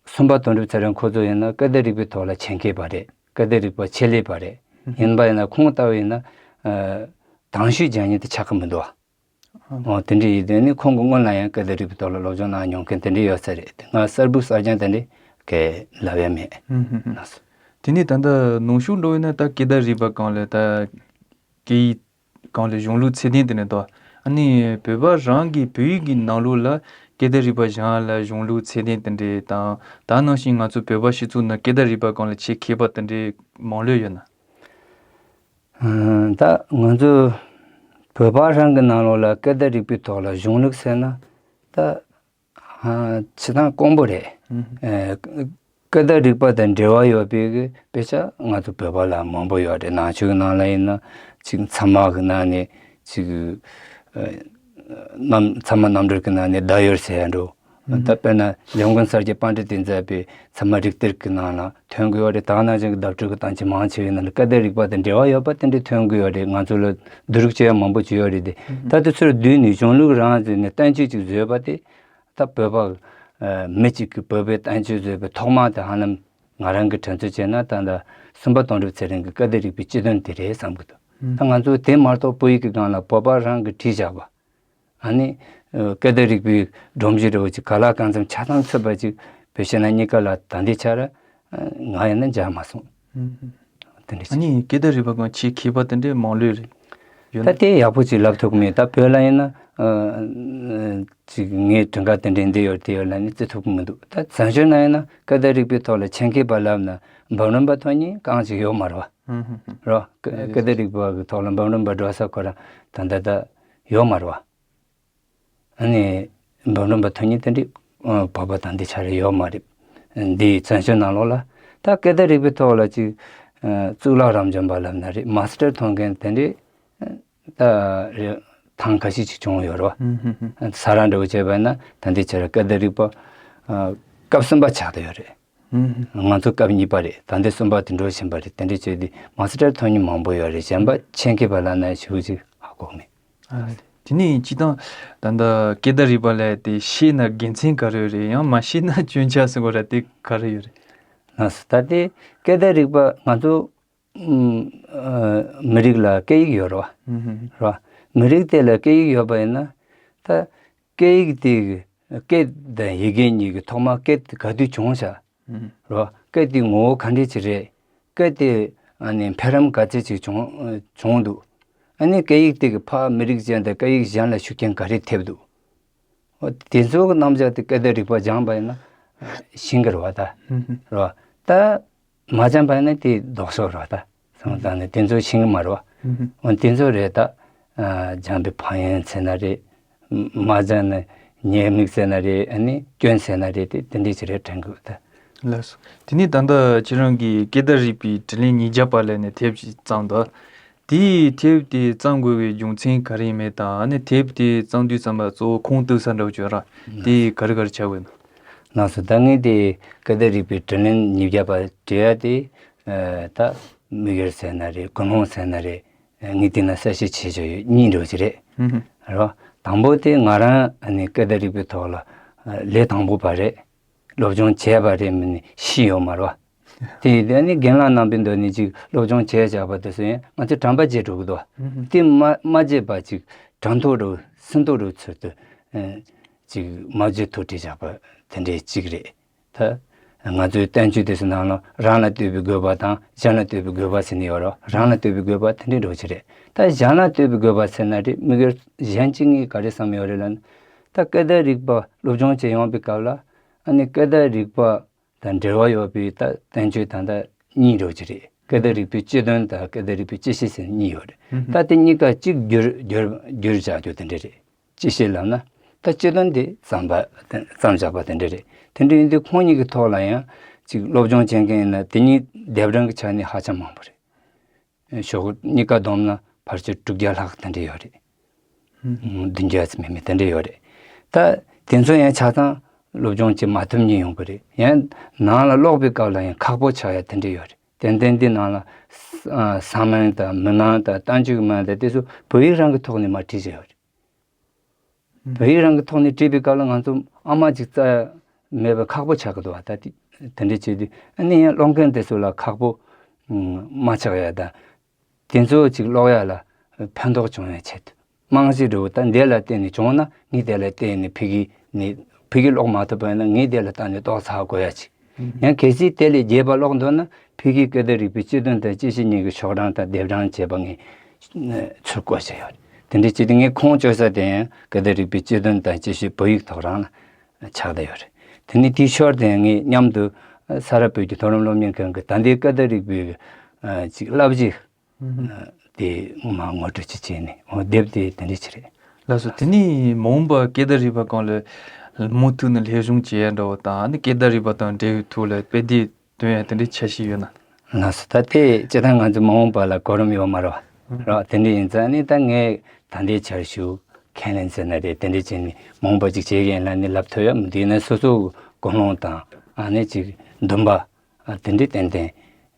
སུམ་པ་དོན་གྲུབ་ཚེ་རིང་ཁོ་ཚོ་ཡིན་ན་སྐད་བརྡ་རིག་པའི་ཐོག་ལ་ཆེད་མཁས་པ་རེད། སྐད་བརྡ་རིག་པ་ཆེད་ལས་པ་རེད། ཡིན་པ་ཡིན་ན་ཁོང་ལྟ་བུ་ཡིན་ན་ཨ་དང་ཤོས་སྦྱང་མཁན་དེ་ཆགས་ཀྱི་མི་འདུག་ཨ། འོ་དེ་འདྲ་ཡིན་དུས་ནི་ཁོང་གི་སྔོན་ལ་ཡང་སྐད་བརྡ་རིག་པའི་ཐོག་ལ་སློབ་སྦྱོང་གནང་མྱོང་མཁན་དེ་འདྲ་ཡོད་ས་རེད། ང་གསར་བུ་གསར་རྐྱང་དེ་འདྲ་གས་ལབ་ཡ་མེད། དེ་ནས་ད་ལྟ་ནང་ཆོས་འགྲོ་ཡིན་ན་ད་སྐད་བརྡ་རིག་པ་སྒང་ལ་ད་སྐད་ཡིག་སྒང་ལ་གཞུང་ལུགས་ཚད་ལྡན་དེ་འདྲ་འདུག་ཨ་ནི་བོད་པ་རང་གི་བོད་ཡིག་གི་ནང་ལོགས་ལ་སྐད་བརྡ་རིག་པ་སྦྱང་ཡ་ལ་གཞུང་ལུགས་ཚད་ལྡན་དེ་འདྲ་དང་ད་ནང་བཞིན་ང་ཚོ་བོད་པ་སྤྱི་ཚོགས་ནང་སྐད་བརྡ་རིག་པ་སྒང་ལ་ཆེད་མཁས་པ་དེ་འདྲ་མང་ལོས་ཡོད་ན། ད་ང་ཚོ་བོད་པ་རང་གི་ནང་ལོགས་ལ་སྐད་བརྡ་རིག་པའི་ཐོག་ལ་གཞུང་ལུགས་ཟེར་ན་ད་ཨ་བྱེད་སྟངས་དཀོན་པོ་རེད། ཨེ་སྐད་བརྡ་རིག་པ་དང་འབྲེལ་བ་ཡོད་པའི་གི་དཔེ་ཆ་ང་ཚོ་བོད་པ་ལ་མང་པོ་ཡོད་རེད། ནང་ཆོས་ཀྱི་ནང་ལ་ཡིན་ན་ཅིག་ཚད་མ་གི་ནང་ནས་ཅིག་ཨེ་རྣམ་ཚད་མ་རྣམ་འགྲེལ་གྱི་ནང་ནས་ཟླ་ཡོལ་ཟེར་ཡ་འགྲོ། ད་དཔེར་ན་ལིའུ་ཀུན་གསལ་གྱི་པཎྜི་ཏས་མཛད་པའི་ཚད་མ་རིགས་གཏེར་གྱི་ནང་ལ་ཐོན་གྱི་ཡོད་རེད། ད་ནང་བཞིན་གྱི་བརྡ་སྤྲོད་ཀྱི་དང་ཆ་མང་ཆེ་བའི་ནང་ལ་སྐད་བརྡ་རིག་པ་དང་འབྲེལ་བ་ཡོད་པ་དེ་འདྲ་ཐོན་གྱི་ཡོད་རེད། ང་ཚོ་ལ་བསྡུ་རུབ་བྱེད་ཡ་མང་པོ་ཅིག་ཡོད་རེད་དེ། ད་དེ་ཚོར་བསྡུས་ནས་གཞུང་ལུགས་རང་བཟོས་ནས་བསྟན་བཅོས་ཅིག་བཟོས་པ་དེ་ད་བོད་པ་མི་གཅིག་གིས་བོད་པའི་བསྟན་བཅོས་བཟོས་པའི་ཐོག་མ་དེ་ཧ་ལམ་ང་རང་གི་དྲན་ཚོད་བྱས་ན་ད་ལྟ་སུམ་པ་དོན་གྲུབ་ཚེ་རིང་གི་སྐད་བརྡ་རིག་པའི་སྤྱི་དོན་དེ་རེད་བསམ་གྱི་འདུག་ད་ང་ཚོ་དེ་མ་གཏོགས་བོད་ཡིག་གི་སྒང་ལ་བོད་པ་རང་གིས་བྲིས་བཞག་པ། ཨ་ནི་སྐད་བརྡ་རིག་པའི་སྒྲོམ་གཞི་འདྲ་བོ་ཅིག་ག་ལ་གང་འཚམ་ཆ་ཚང་ཚུད་པ་ཅིག་བེད་སྤྱད་ན་གཉིས་ཀ་ལ་ད་ལྟའི་ཆར་ང་ཡིན་ན་མཇལ་མ་སོང་། དེ་འདྲ་ཅིག་ཨ་ནི་སྐད་བརྡ་རིག་པ་སྒང་ཆེད་མཁས་པ་དེ་འདྲའི་མང་ལོས་རེད་ཡོད་ད་ན། དེ་ཡག་པོ་ཅིག་ལབ་ཐུབ་ཀྱི་མེད། ད་བོད་ལ་ཡིན་ན་ཅིག་ངའི་དྲིན་ཁ་དེ་འདྲའི་འདི་ཡོད་དེ་ཡོད་ལབ་ནས་བརྩི་ཐུབ་ཀྱི་མི་འདུག་ད་བཙན་བྱོལ་ན་ཡིན་ན་སྐད་བརྡ་རིག་པའི་ཐོག་ལ་ཆེད་མཁས་པ་ལབ་ན་འབུམ་རམས་པ་ཐོན་མཁན་གང་ཅིག་ཡོད་མ་རེད་བ། རོ། སྐད་བརྡ་རིག་པ་གི་ཐོག་ལ་འབུམ་རམས་པ་འགྲོ་ས་ཁོ་རང་ད་ལྟ་ད་ཡོད་མ་རེད་བ། ཨ་ནི་འབུམ་རམས་པ་ཐོན་མཁན་དེ་འདྲའི་བོད་པ་དང་འདི་ཆ་རེ་ཡོད་མ་རེད། འདིའི་བཙན་བྱོལ་ནང་ལོགས་ལ་ད་སྐད་བརྡ་རིག་པའི་ཐོག་ལ་ཅིག་གཙུག་ལག་རབ་འབྱམས་པ་ལབ་ན་རེད། མ་སི་ཊར་ཐོན་མཁན་དེ་འདྲའི་ད་རེ་ཐེངས་ཁ་ཤས་ཅིག་བྱུང་ཡོད་རེད་བ། ས་ར་འདྲ་བོ་བྱས་པ་ན་ད་འདི་ཆ་རེ་སྐད་བརྡ་རིག་པ་སྐབས་གསུམ་པ་ཆགས་བསྡད་ཡོད་རེད། ང་ཚོ་སྐབས་གཉིས་པ་རེད། ད་ལྟའི་གསུམ་པ་དེ་འགྲོ་བཞིན་པ་རེད། དེ་འདྲ་བྱས་ཏེ་མ་སི་ཊར་ཐོན་མཁན་མང་པོ་ཡོད་རེད། གཞན་པ་ཆེད་མཁས་པ་ལབ་ན་ཞེ་པོ་ཅིག་ཧ་གོ་མེད། ཨ། དེ་ནས་སྤྱིར་བཏང་ད་ལྟ་སྐད་བརྡ་རིག་པ་ལབ་དེ་ཤེས་ན་དགེ་མཚན་ག་རེ་ཡོད་རེད། ཡང་མ་ཤེས་ན་སྐྱོན་ཆ་ཟེར་དགོས་ར་དེ་ག་རེ་ཡོད་རེད། ལགས་སོ། ད་ལྟའི་སྐད་བརྡ་རིག་པ་ང་ཚོ་ཨ་མི་རིགས་ལ་སྐད་ཡིག་ཡོད་རེད་བ། རེད་བ། མི་རིགས་དེ་ལ་སྐད་ཡིག་ཡོད་པ་ཡིན་ན་ད་སྐད་ཡིག་དེ་གི་སྐད་དང་ཡི་གེ་གཉིས་ཀྱི་ཐོག་མ་སྐད་དེ་ག་དུས་བྱུང་བྱ། རོ། སྐད་དེའི་ངོ་བོ་ག་འདྲས་ཅིག་རེད། སྐད་དེ་ཨ་ནི་འཕེལ་རིམ་ག་ཚད་ཅིག་བྱུང་བྱུང་འདུག་ཨ་ནི་སྐད་ཡིག་དེ་གི་ཕར་མི་རིགས་གཞན་དང་སྐད་ཡིག་གཞན་ལ་ཤུགས་རྐྱེན་ག་རེ་ཐེབས་འདུག་འོ་དེ་ཚོ་གི་རྣམ་གཞག་དེ་སྐད་བརྡ་རིག་པ་སྦྱངས་པ་ཡིན་ན་ཤེས་ཀྱི་རེད་བ་ད། རོ། ད་མ་སྦྱངས་པ་ཡིན་ན་དེ་ལྡོག་ཕྱོགས་རེད་བ་ད། སོང་ཙང་ནས་དེ་ཚོ་ཤེས་ཀྱི་མ་རེད་བ། འོ་དེ་ཚོ་རེད་ད། སྦྱངས་པའི་ཕན་ཡོན་ཟེར་ན་རེད། མ་སྦྱངས་ན་ཉེས་དམིགས་ཟེར་ན་རེད། ཨ་ནི་སྐྱོན་ཟེར་ན་རེད། དེ་དེ་འདྲས་ཅིག་རེད་དྲན་གི་འདུག་ད། ལགས་སོ། དེ་ནས་ད་ལྟ་ཁྱེད་རང་གིས་སྐད་བརྡ་རིག་པའི་དྲིན་ལན་ཉིས་བརྒྱ་པ་ལབ་ནས་དེབ་ཅིག་བརྩམས་འདུག་དེའི་དེབ་དེ་བརྩམས་དགོས་པའི་རྒྱུ་མཚན་ག་རེ་ཡིན་མིན་དང་ཨ་ནི་དེབ་དེ་བརྩམས་དུས་ཙམ་པ་གཙོ་བོ་ཁུངས་གཏུགས་ས་འདྲ་བོ་ཅིག་ཡོད་ར། དེ་ག་རེ་ག་རེ་ཆགས་ཡོད་ན། ལགས་སོ། ད་ངས་དེ་སྐད་བརྡ་རིག་པའི་དྲིན་ལན་ཉིས་བརྒྱ་པ་བྲིས་ཡ་དེ་ད་དམིགས་ཡུལ་ཟེར་ན་རེད། ཀུན་སློང་ཟེར་ན་རེད། ངས་དེ་ན་གསལ་བཤད་བྱེད་ཆོག་ཡོད་གཉིས་འདྲ་བོ་ཅིག་རེད། རེད་བ། དང་པོ་དེ་ང་རང་ཨ་ནི་སྐད་བརྡ་རིག་པའི་ཐོག་ལ་ལས་དང་པོ་པ་རེད། སློབ་སྦྱོང་བྱས་པ་རེད་མིན་ནི་ཤེས་ཡོད་མ་རེད་བ། དེ་ཡིན་དུས་ཨ་ནི་རྒན་ལགས་རྣམ་པའི་མདུན་ནས་ཅིག་སློབ་སྦྱོང་བྱས་བཞག་པ་དེ་ཚོ་ཡང་ང་ཚོས་དྲན་པ་བརྗེད་འགྲོ་གི་འདུག་བ། དེ་མ་མ་བརྗེད་པ་ཅིག་དྲན་ཐོག་འགྲོ་སྲིད་ཐོག་འགྲོ་ཚུལ་དུ་ཅིག་མ་བརྗེད་ཐོག་བྲིས་བཞག་པ་དེ་འདྲའི་གཅིག་རེད། ད་ང་ཚོའི་བསྟན་བཅོས་དེ་ཚོ་ནང་ལ་རང་ལ་ལྟོས་པའི་དགོས་པ་དང་གཞན་ལ་ལྟོས་པའི་དགོས་པ་ཟེར་ནི་ཡོད་རེད། རང་ལ་ལྟོས་པའི་དགོས་པ་དེ་འདྲའི་འགྲོ་གི་རེད། ད་གཞན་ལ་ལྟོས་པའི་དགོས་པ་ཟེར་ན་རེད། དམིགས་ཡུལ་གཞན་གཅིག་ངས་ག་རེ་བསམ་ཡོད་རེད་ལབ་ན། ད་སྐད་བརྡ་རིག་པ་སློབ་སྦྱོང་བྱེད་ཡོང་པའི་སྐབས་ལ་ཨ་ནི་སྐད་བརྡ་རིག་པ་དང་འབྲེལ་བ་ཡོད་པའི་ད་བསྟན་བཅོས་ད་ལྟ་གཉིས་འགྲོ་གི་རེད། སྐད་བརྡ་རིག་པའི་སྤྱི་དོན་དང་སྐད་བརྡ་རིག་པའི་སྤྱི་བཤད་ཟེར་གཉིས་ཡོད་རེད། ད་དེ་གཉིས་ཀ་གཅིག་བསྒྱུར་བསྒྱུར་བསྒྱུར་བྱ་རྒྱུ་དེ་འདྲ་རེད། ཅི་ཞིག་ལབ་ན། ད་སྤྱི་དོན་དེ་བརྩམས་པ་བརྩམས་བཞག་པ་དེ་འདྲ་རེད། དེ་འདྲ་ཡིན་དུས་ཁོང་གཉིས་ཀྱི་ཐོག་ལ་ཡང་ཅིག་སློབ་སྦྱོང་བྱེད་མཁན་ཡིན་ན་དེ་གཉིས་ལྡེབ་རིམ་གྱི་ཆ་ནས་ཧ་ཅང་མང་པོ་རེད། ཞོགས་གཉིས་ཀ་བསྡོམས་ན་ཕལ་ཆེར་དྲུག་བརྒྱ་ལྷག་དེ་འདྲ་ཡོད་རེད། བདུན་བརྒྱ་ཙམ་མེད་མེད་དེ་འདྲ་ཡོད་རེད། ད་དེ་ཚོ་ཡང་ཆ་ཚང་སློབ་སྦྱོང་བྱེད་མ་ཐུབ་མཁན་ཡོང་གི་རེད། ཡང་ནང་ལ་ཀློག་པའི་སྐབས་ལ་ཡང་ཁག་པོ་ཆགས་ཡ་དེ་འདྲ་ཡོད་རེད། ཏན་ཏན་འདི་ནང་ལ་ས་མིང་དང་མི་མིང་དང་བསྟན་བཅོས་ཀྱི་མིང་དང་དེ་ཚོ་བོད་ཡིག་རང་གི་ཐོག་ནས་མར་བྲིས་བཞག་ཡོད་རེད། བོད་ཡིག་རང་གི་ཐོག་ནས་བྲིས་པའི་སྐབས་ལ་ང་ཚོ་ཨ་མ་ཅིག་རྩ་མེད་པ་ཁག་པོ་ཆགས་ཀྱི་འདུག་བ། ད་དེ་དེ་འདྲ་བྱས་དུས་ཨ་ནི་ཡང་ཀློག་མཁན་དེ་ཚོ་ལ་ཁག་པོ་ མ་ཆགས་ཡ་དང་། དེ་ཚོ་ཅིག་ཀློག་ཡ་ལ་ཕན་ཐོགས་བྱུང་ཡ་ཆེད་དུ། རྨང་གཞི་འདྲ་བོ་ད་འདི་ལ་བརྟེན་ནས་བྱུང་ན་ངས་དེ་ལ་བརྟེན་ནས་ཕ་གི་ནས་ཕ་གི་ཀློག་མ་ཐུབ་པ་ཡིན་ན་ངས་དེ་ལ་བལྟས་ནས་ཏོག་ཙམ་ཧ་གོ་ཡ་ཅིག། ཡང་གལ་སྲིད་དེ་ལས་རྒྱས་པ་ཀློག་འདོད་ན་ཕ་གིའི་སྐད་བརྡ་རིག་པའི་སྤྱི་དོན་དང་སྤྱི་བཤད་གཉིས་ཀྱི་ཤོག་གྲངས་དང་ལྡེབ་གྲངས་བྱས་པ་ངས་ཚུར་བཀོལ་བྱས་ཡོད་རེད། དེ་འདྲའི་ཅིག་དེ་ངས་ཁུངས་བཅོལ་ས་དེ་ཡང་སྐད་བརྡ་རིག་པའི་སྤྱི་དོན་དང་སྤྱི་བཤད་བོད་ཡིག་ཐོག་རང་ལ་ཆགས་བསྡད་ཡོད་རེད། དེ་ནས་དེའི་ཞོར་དེ་ངས་མཉམ་དུ་ས་རཱ་བོད་ཀྱི་མཐོ་རིམ་སློབ་གཉེར་ཁང་གི་ད་ལྟའི་སྐད་བརྡ་རིག་པའི་ཅིག་བསླབ་གཞི་དེ་ངོ་མ་ངོ་སྤྲོད་ཅིག་བྱས་ནས། འོ་དེབ་དེ་དེ་འདྲ་ཅིག་རེད། ལགས་སོ། དེ་ནས་མ་འོངས་པར་སྐད་བརྡ་རིག་པ་སྒང་ལ་མུ་མཐུད་ནས་སློབ་སྦྱོང་བྱེད་ཡ་འདྲ་བོ་དང་། ཨ་ནི་སྐད་བརྡ་རིག་པ་དང་འབྲེལ་བའི་ཐོག་ལ་དཔེ་དེབ་འདོན་ཡ་དེ་འདྲའི་འཆར་གཞི་ཡོད་ན། ལགས་སོ། ད་དེ་སྤྱིར་བཏང་ང་ཚོ་མ་འོངས་པ་ལ་གོ་རིམ་ཡོད་མ་རེད་བ། རོགས་དེ་འདྲ་ཡིན་ཙང་ནི་ད་ངས་ད་ལྟའི་ཆར་ཞུ་ཁས་ལེན་ཟེར་ན་རེད། དེ་འདྲ་བྱས་ནས་མ་འོངས་པ་ཅིག་བྱེད་ཀྱི་ཡིན་ལབ་ནས་ལབ་ཐུབ་ཡ་མི་འདུག། ཡིན་ན་སོ་སོ་གི་ཀུན་སློང་དང་ཨ་ནི་ཅིག་འདུན་པ་དེ་འདྲ་ཏན་ཏན་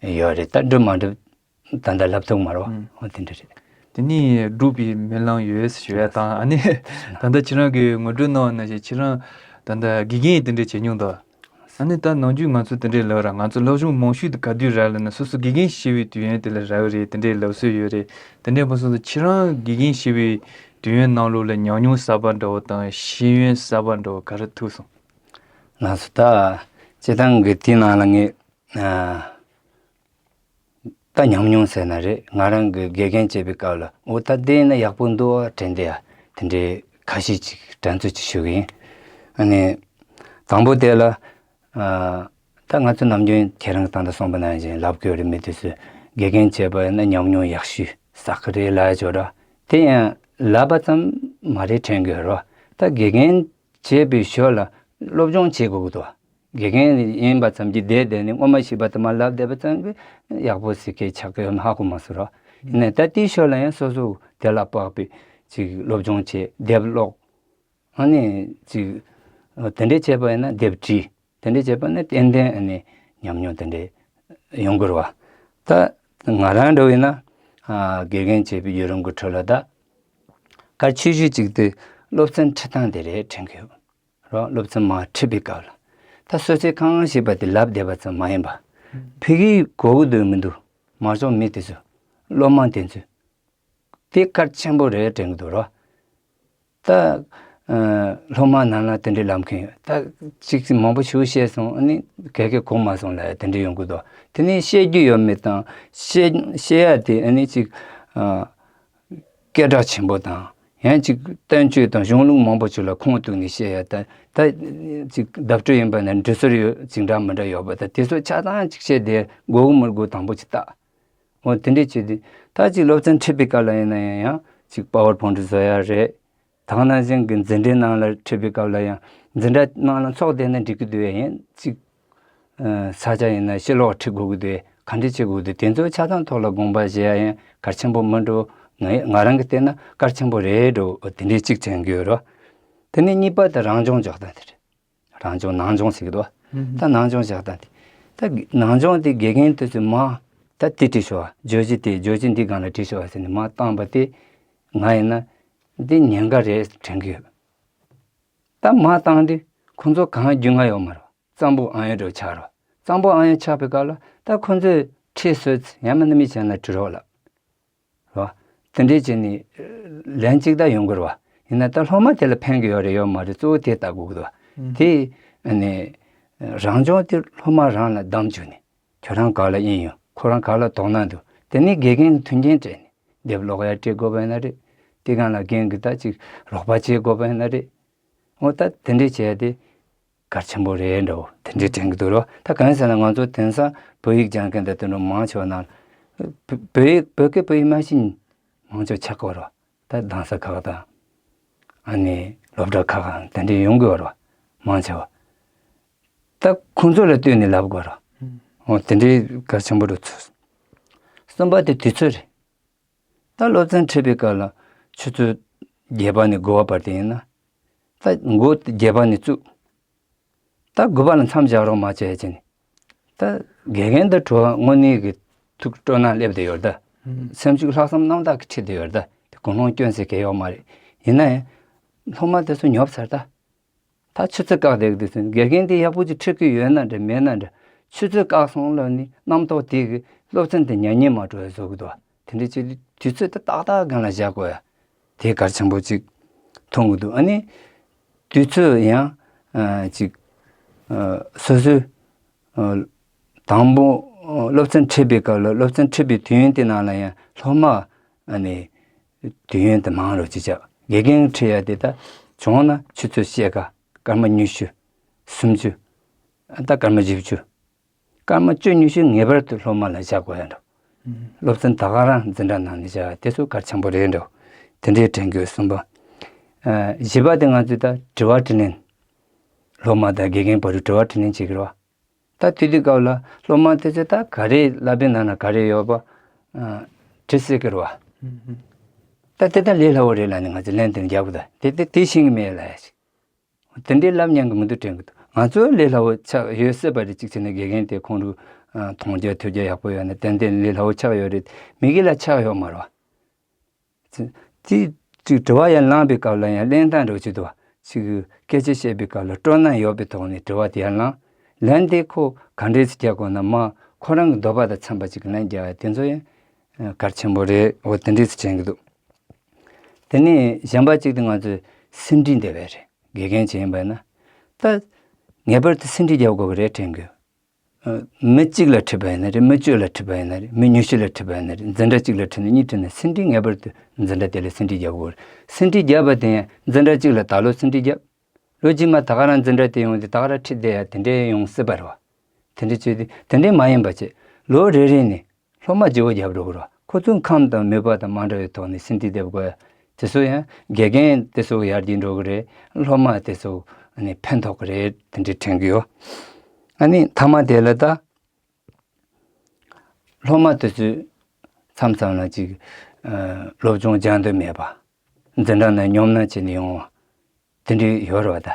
ཡོད་རེད། ད་འགྲུབ་མ་འགྲུབ་ད་ལྟ་ལབ་ཐུབ་མ་རེད་བ། འོ་དེ་འདྲ་རེད། དེ་ནས་སྒྲུབ་པའི་སྨོན་ལམ་ཡོད་ཞུ་ཡ་དང་། ཨ་ནི་ད་ལྟ་ཁྱེད་རང་གིས་ངོ་སྤྲོད་གནང་བ་ནང་བཞིན་ཁྱེད་རང་ད་ལྟ་དགེ་རྒན་དེ་འདྲ་བྱེད་མྱོང་དང་། ཨ་ནི་ད་ནམ་རྒྱུན་ང་ཚོ་དེ་འདྲའི་ལབ་ར། ང་ཚོ་སློབ་སྦྱོང་མང་ཤོས་དེ་ག་དུས་རག་ལབ་ན་སོ་སོ་དགེ་རྒན་བྱེད་པའི་དུས་ཡུན་དེ་ལ་རག་གི་རེད། དེ་འདྲའི་ལབ་སྲོལ་ཡོད་རེད། དེ་འདྲའི་མ་སོང་ཙང་ཁྱེད་རང་དགེ་རྒན་བྱེད་པའི་དུས་ཡུན་ནང་ལོགས་ལ་ཉམས་མྱོང་གསར་པ་འདྲ་བོ་དང་ཤེས་ཡོན་གསར་པ་འདྲ་བོ་ག་རེ་ཐུག་སོང་། ལགས་སོ། ད་སྤྱིར་བཏང་གི་དེའི་ནང་ལ་ངས་ཨ། ད་ཉམས་མྱོང་ཟེར་ན་རེད། ང་རང་གི་དགེ་རྒན་བྱེད་པའི་སྐབས་ལ་འོ་ད་དེ་ཡིན་ན་ཡག་པོ་འདུག་ཨ་དྲན་བསྡད་ཡ་དེ་འདྲའི་ཁ་ཤས་ཅིག་དྲན་ཚོད་ཅིག་ཞུ་གི་ཡིན། ཨ་ནི་དང་པོ་དེ་ལ་ཨ་ད་ང་ཚོ་ནམ་རྒྱུན་ཁྱེད་རང་གིས་ད་ལྟ་གསུངས་པ་ནང་བཞིན་ལབ་དགོས་རེད། མི་དེ་ཚོས་དགེ་རྒན་བྱས་པ་ཡིན་ན་ཉམས་མྱོང་ཡག་ཤོས་བསགས་ཀྱི་རེད་ལབ་ཡ་ཅིག་ཡོད་ར། དེ་ཡང་ལབ་པ་ཙམ་མ་རེད་དྲན་གྱི་ཡོད་ར། ད་དགེ་རྒན་བྱས་པའི་ཞོར་ལ་སློབ་སྦྱོང་བྱེད་དགོས་ཀྱི་འདུག། དགེ་རྒན་ཡིན་པ་ཙམ་གྱིས་བསྡད་བསྡད་ནས་སྔོན་མ་ཤེས་པ་དེ་མར་ལབ་བསྡད་པ་ཙམ་གྱིས་ཡག་པོ་ཟེར་མཁན་ཆགས་ཀྱི་ཡོད་མེད་ཧ་གོ་མ་སོང་ར། ཡིན་ནའི་ད་དེའི་ཞོར་ལ་ཡང་སོ་སོ་དེ་ལ་དཔག་པའི་ཅིག་སློབ་སྦྱོང་བྱེད། དེབ་ཀློག། ཨ་ནི་ཅིག་དེ་འདྲས་བྱས་པ་ཡིན་ན་དེབ་བྲིས། དེ་འདྲས་བྱས་པ་ཡིན་ན་ཏན་ཏན་ཨ་ནི་ཉམས་མྱོང་དེ་འདྲས་ཡོང་གི་རེད་བ། ད་ང་རང་འདྲ་བོ་ཡིན་ན་ཨ་དགེ་རྒན་བྱས་པའི་བརྒྱུད་རིམ་གྱི་ཁྲོད་ལ་ད་གལ་ཆེ་ཤོས་ཅིག་དེ་སློབ་ཚན་ཁྲིད་སྟངས་དེ་རེད་དྲན་གྱི་ཡོད། རོགས་སློབ་ཚན་མར་ཁྲིད་པའི་སྐབས་ལ་ད་སོ་སོས་གང་ཤེས་པ་དེ་ལབ་བསྡད་པ་ཙམ་མ་ཡིན་པ། ཕ་གིར་གོ་གི་འདུག་མི་འདུག་མ་བྱུང་མི་དེ་ཚོ་སློབ་མ་དེ་ཚོས་དེ་གལ་ཆེན་པོ་རེད་དྲན་གྱི་འདུག་རོགས། ད་ཨ་སློབ་མ་ནང་ལ་དེ་འདྲའི་ལབ་མཁན་ཡོད། ད་ཅིག་ཅིག་མང་པོ་ཞིག་བཤད་སོང་། ཨ་ནི་ག་གེ་གོ་མ་སོང་ལབ་དེ་འདྲ་ཡོང་གི་འདུག། དེ་ནས་བཤད་རྒྱུ་ཡོད་མེད་དང་བཤད་བཤད་ཡ་དེ་ཨ་ནི་ཅིག་ཨ། སྐད་གྲགས་ཆེན་པོ་དང་ཡང་ཅིག་བསྟན་བཅོས་དང་གཞུང་ལུགས་མང་པོ་ཅིག་ལ་ཁུངས་གཏུགས་ནས་བཤད་ཡ། ད་ད་ཅིག་བརྡ་སྤྲོད་ཡིན་པ་ན་འབྲི་སྲོལ་ཡོད་ཅིག་འདྲ་མི་འདྲ་ཡོད་པ། ད་དེ་ཚོ་ཆ་ཚང་ཅིག་བཤད་དེ་དགོས་མི་དགོས་དང་པོ་ཅིག་བལྟ། འོ་དེ་འདྲས་བྱས་ཏེ་ད་ཅིག་སློབ་ཚན་ཁྲིད་པའི་སྐབས་ལ་ཡིན་ན་ཡང་ཡང་ཅིག་པ་ཝར་པོའིན་ཊི་བཟོ་ཡ་རེད། ད་ག་ནང་བཞིན་གྱི་འཛིན་གྲྭའི་ནང་ལ་ཁྲིད་པའི་སྐབས་ལ་ཡང་འཛིན་གྲྭ་ནང་ལ་ཚོགས་བསྡད་ན་འགྲིག་གི་འདུག་ཡིན་ཅིག་ས་ཆ་ཡིན་ན་ཕྱི་ལོགས་ཁྲིད་དགོས་ཀྱི་འདུག། ག་འདྲ་བྱེད་དགོས་ཀྱི་འདུག། དེ་ཚོ་ཆ་ཚང་ཐོག་ལ་དགོངས་པ་བཞེས་ཡ་ཡང་གལ་ཆེན་པོ་མིན་འགྲོ། ང་ང་རང་གིས་བལྟས་ན་གལ་ཆེན་པོ་རེད་འགྲོ། དེ་འདྲའི་གཅིག་དྲན་གྱི་ཡོད་རོ། དེ་ནས་གཉིས་པ་དེ་རང་སྦྱོང་འཇོག་སྟངས་དེ་རེད། རང་སྦྱོང་ནང་སྦྱོང་ཟེར་གྱི་འདུག། ད་ནང་སྦྱོང་འཇོག་སྟངས་དེ། ད་ནང་སྦྱོང་དེ་དགེ་རྒན་དེ་ཚོས་མ་ད་དེ་བྲིས་ཤོག། བརྗོད་གཞི་དེ་བརྗོད་གཞི་འདི་སྒང་ལ་བྲིས་ཤོག་ཟེར་ནས་མ་བཏང་པ་དེ་ང་ཡིན་ན་འདི་ཉེན་ཁ་རེད་དྲན་གྱི་ཡོད། ད་མ་བཏང་དུས་ཁོང་ཚོ་གང་རྒྱུས་མངའ་ཡོད་མ་རེད། གཙང་པོ་ཨང་ཡོད་འགྲོ་ཆགས་རོགས། གཙང་པོ་ཨང་ཡོད་ཆགས་པའི་སྐབས་ལ་ད་ཁོང་ཚོས་ཁྲིད་སོང་ཡང་མིན་ན་མི་གཞན་ལ་དྲི་རོགས་ལབ་རོགས། དེ་འདྲས་བྱས་ནས་ལན་གཅིག་ད་ཡོང་གི་རེད་བ། ཡིན་ན་ད་སློབ་མ་དེ་ལ་ཕན་གྱི་ཡོད་རེད་ཡོད་མ་རེད་གཙོ་བོ་དེ་ལྟ་དགོས་ཀྱི་འདུག་བ། དེ་ནས་རང་སྦྱོང་དེ་སློབ་མ་རང་ལ་བདམས་བཅུག་ནས་ཁྱོད་རང་ག་ལ་དབྱིངས་ཡོད། ཁོ་རང་ག་ལ་དོ་སྣང་འདུག། དེ་ནས་དགེ་རྒན་ལ་མཐུན་རྐྱེན་སྤྲད་ནས་དེབ་ཀློག་ཡ་སྤྲད་དགོས་པ་ཡིན་ན་རེད། དེ་སྒང་ལ་རྒན་གྱིས་ད་ཅིག་རོགས་པ་བྱེད་དགོས་པ་ཡིན་ན་རེད། འོ་ད་དེ་འདྲས་བྱས་ཏེ་གལ་ཆེན་པོ་རེད་འདྲ་བོ་དེ་འདྲས་དྲན་གྱི་འདུག་རོ། ད་གང་ཡིན་ཟེར་ན་ང་ཚོ་དེང་སང་བོད་ཡིག་སྦྱང་མཁན་དང་དེ་འདྲ་མང་ཆེ་བ་ནང་བོད་བོད་ཡིག་བོད་སྐད་བོད་ཡིག་མ་ཤེས་མང་ཆེ་བ་ཆགས་ཀྱི་ཡོད་རོ། ད་གདན་ས་ཁག་དང་ཨ་ནི་སློབ་གྲྭ་ཁག་དང་དེ་འདྲས་ཡོང་གི་ཡོད་རོ། མང་ཆེ་བ་ད་ཁོང་ཚོ་ལ་ལྟོས་ནས་ལབ་དགོས་རོ། འོ་དེ་འདྲས་གལ་ཆེན་པོ་རུ་ཚུད། གསུམ་པ་དེ་དུས་ཚོད་རེད། ད་སློབ་ཚན་ཁྲིད་པའི་སྐབས་ལ་ཆུ་ཚོད་བརྒྱད་པ་ནས་དགུ་པ་བར་དུ་ཡིན་ན། ད་འགོ་བརྒྱད་པ་ནས་བཙུགས། ད་དགུ་པ་ལ་མཚམས་བཞག་རོགས་མ་བྱས་བྱས་ནས། ད་དགེ་རྒན་དང་གྲོགས་དངོས་གནས་ཀྱི་ཐུགས་སྤྲོ་སྣང་སླེབས་བསྡད་ཡོད་རེད་ད། སེམས་ཤུགས་ལྷག་བསམ་རྣམ་དག་གིས་ཁྲིད་བསྡད་ཡོད་རེད་ད། དེ་ཀུན་སློང་སྐྱོན་ཟེར་མཁན་ཡོད་མ་རེད། ཡིན་ན་ཡང་སློབ་མ་དེ་ཚོ་ཉོབ་ཚར་ད། ད་ཆུ་ཚོད་བཀག་བསྡད་ཀྱི་འདུག་ཟེར། དགེ་རྒན་དེ་ཡག་པོ་ཅིག་ཁྲིད་ཀྱི་ཡོད་ན་འདྲ་མེད་ན་འདྲ། ཆུ་ཚོད་བཀག་སོང་ལབ་ནི་རྣམ་རྟོག་དེ་གི་སློབ་ཚན་དེ་ཉན་ཉན་མ་འགྲོ་བའི་བཟོ་གི་འདུག་དེ་འདྲ་བྱས་དུས་ཚོད་དེ་ཏག་ཏག་སྒང་ལ་བཞག་དགོས་ཡ། དེ་གལ་ཆེན་པོ་གཅིག་མཐོང་གི་འདུག་ཨ་ནི་དུས་ཚོད་ཡང་ཨ་གཅིག་ཨ་སོ་སོའི་ཨ་དང་པོ་ཨ་སློབ་ཚན་ཁྲིད་པའི་སྐབས་ལ་སློབ་ཚན་ཁྲིད་པའི་དུས་ཡུན་དེ་ནང་ལ་ཡང་སློབ་མ་ཨ་ནི་དུས་ཡུན་དེ་མང་རུ་ཅིག་བྱ། དགེ་རྒན་ཁྲིད་ཡ་དེ་ད་བྱུང་ན་ཆུ་ཚོད་ཕྱེད་ཀ་སྐར་མ་ཉི་ཤུ་སུམ་ཅུ་ད་སྐར་མ་བཞི་བཅུ། སྐར་མ་བཅུ་ཉི་ཤུ་ངེས་པར་དུ་སློབ་མ་ལ་བཞག་དགོས་ཡ་འགྲོ། སློབ་ཚན་ད་ག་རང་འཛིན་གྲྭ་ནང་ནས་བཞག་ཡ་དེ་ཚོ་གལ་ཆེན་པོ་རེད་འགྲོ། དེ་འདྲའི་དྲན་དགོས། གསུམ་པ། ཨ་བཞི་པ་དེ་ང་ཚོས་ད་དྲི་བ་དྲིས་ལན། སློབ་མ་དང་དགེ་རྒན་བར་དུ་དྲི་བ་དྲིས་ལན་བྱེད་ཀྱི་རེད་བ། ད་དེ་དུས་སྐབས་ལ་སློབ་མ་དེ་ཚོས་ད་ག་རེ་བསླབ་པའི་ནང་ན་ག་རེ་ཡོད་པ་ཨ་དྲི་སྲིད་ཀྱི་རེད་བ། ད་དེ་ད་ལས་སླ་བོ་རེད་ལབ་ནས་ང་ཚོས་ལན་དེ་རྒྱག་དགོས། ད་དེ་དེ་དེ་ཤེས་ཀྱི་མེད་ལབ་ཡ་ཞིག་དེ་འདྲའི་ལབ་ཉན་གི་མི་འདུག་དྲན་གི་འདུག་ང་ཚོ་ལས་སླ་བོ་ཆགས་ཡོད་སྲིད་པ་རེད། གཅིག་བྱས་ན་དགེ་རྒན་དེ་ཁོང་ཚོ་ཨ་མཐོང་རྒྱ་ཐོས་རྒྱ་ཡག་པོ་ཡོད་ན་ཏན་ཏན་ལས་སླ་བོ་ཆགས་ཡོད་རེད། མི་གི་ལ་ཆགས་ཡོད་མ་རེད་བ། དེ་གཅིག་དྲི་བ་ཡང་ལངས་པའི་སྐབས་ལ་ཡང་ལན་སྟངས་འདྲ་བོ་ཅིག་འདུག་བ། ཅིག་སྐད་ཆ་བཤད་པའི་སྐབས་ལ་སྤྲོ་སྣང་ཡོད་པའི་ཐོག་ནས་དྲི་བ་དེ་ཡང་ལངས། ལན་དེ་ཁོ་ག་འདྲས་སེ་རྒྱག་དགོས་ན་མ་ཁོ་རང་གི་འདོད་པ་དང་འཚམས་པ་ཅིག་གི་ལན་རྒྱག་ཡ་དེ་ཚོ་ཡང་གལ་ཆེན་པོ་རེད། འོ་དེ་འདྲས་སེ་དྲན་གི་འདུག་དེ་ནས་གཞན་པ་གཅིག་དེ་ང་ཚོས་སེ་འབྲུ་འདེབས་པ་རེད། དགེ་རྒན་བྱས་ཡིན་པ་ན། ད་ངེས་པར་དུ་སེ་འབྲུ་རྒྱག་དགོས་ཀྱི་རེད་དྲན་གི། ཨ་མི་གཅིག་ལ་ཁྲིད་པ་ཡིན་ན་རེད། མི་བཅུ་ལ་ཁྲིད་པ་ཡིན་ན་རེད། མི་ཉི་ཤུ་ལ་ཁྲིད་པ་ཡིན་ན་རེད། འཛིན་གྲྭ་གཅིག་ལ་ཁྲིད་ན་གཉིས་ཁྲིད་ན་སེ་འབྲུ་ངེས་པར་དུ་འཛིན་གྲྭ་དེ་ལ་སེ་འབྲུ་རྒྱག་དགོས་རེད། སེ་འབྲུ་རྒྱག་པ་དེ་ཡང་འཛིན་གྲྭ་གཅིག་ལ་ད་ལོ་སེ་འབྲུ་རྒྱབ། ལོ་རྗེས་མ་ད་ག་རང་འཛིན་གྲྭ་དེ་ཡོང་དུས་ད་ག་རང་ཁྲིད་བསྡད་ཡ་དེ་འདྲའི་ཡོང་སྲིད་པ་རེད་བ། དེ་འདྲ་བྱས་ཏེ་དེ་འདྲའི་མ་ཡིན་པ་བྱས་ལོ་རེ་རེ་ནས་སློབ་མ་བརྗེ་བོ་རྒྱབ་འགྲོ་གི་རེད་བ། ཁོ་ཚོའི་ཁམས་དང་མོས་པ་དང་མ་འདྲ་བའི་ཐོག་ནས་སེ་འབྲུ་འདེབས་དགོས་ཡ། དེ་ཚོ་ཡང་དགེ་རྒན་དེ་ཚོ་ཡར་རྒྱས་འགྲོ་གི་རེད། སློབ་མ་དེ་ཚོ་ཨ་ནི་ཕན་ཐོགས་གི་རེད། དེ་འདྲའི་དྲན་གི་ཡོད། ཨ་ནི་མཐའ་མ་དེ་ལ་ད་སློབ་མ་དེ་ཚོས་མཚམས་མཚམས་ལ་ཅིག་ཨ་སློབ་སྦྱོང་སྦྱང་འདོད་མེད་པ། འཛིན་གྲྭ་ནང་སྙོམས་སྣང་བྱས་ནས་ཡོང་བ་དེ་འདྲའི་ཡོད་རེད་བ། ད་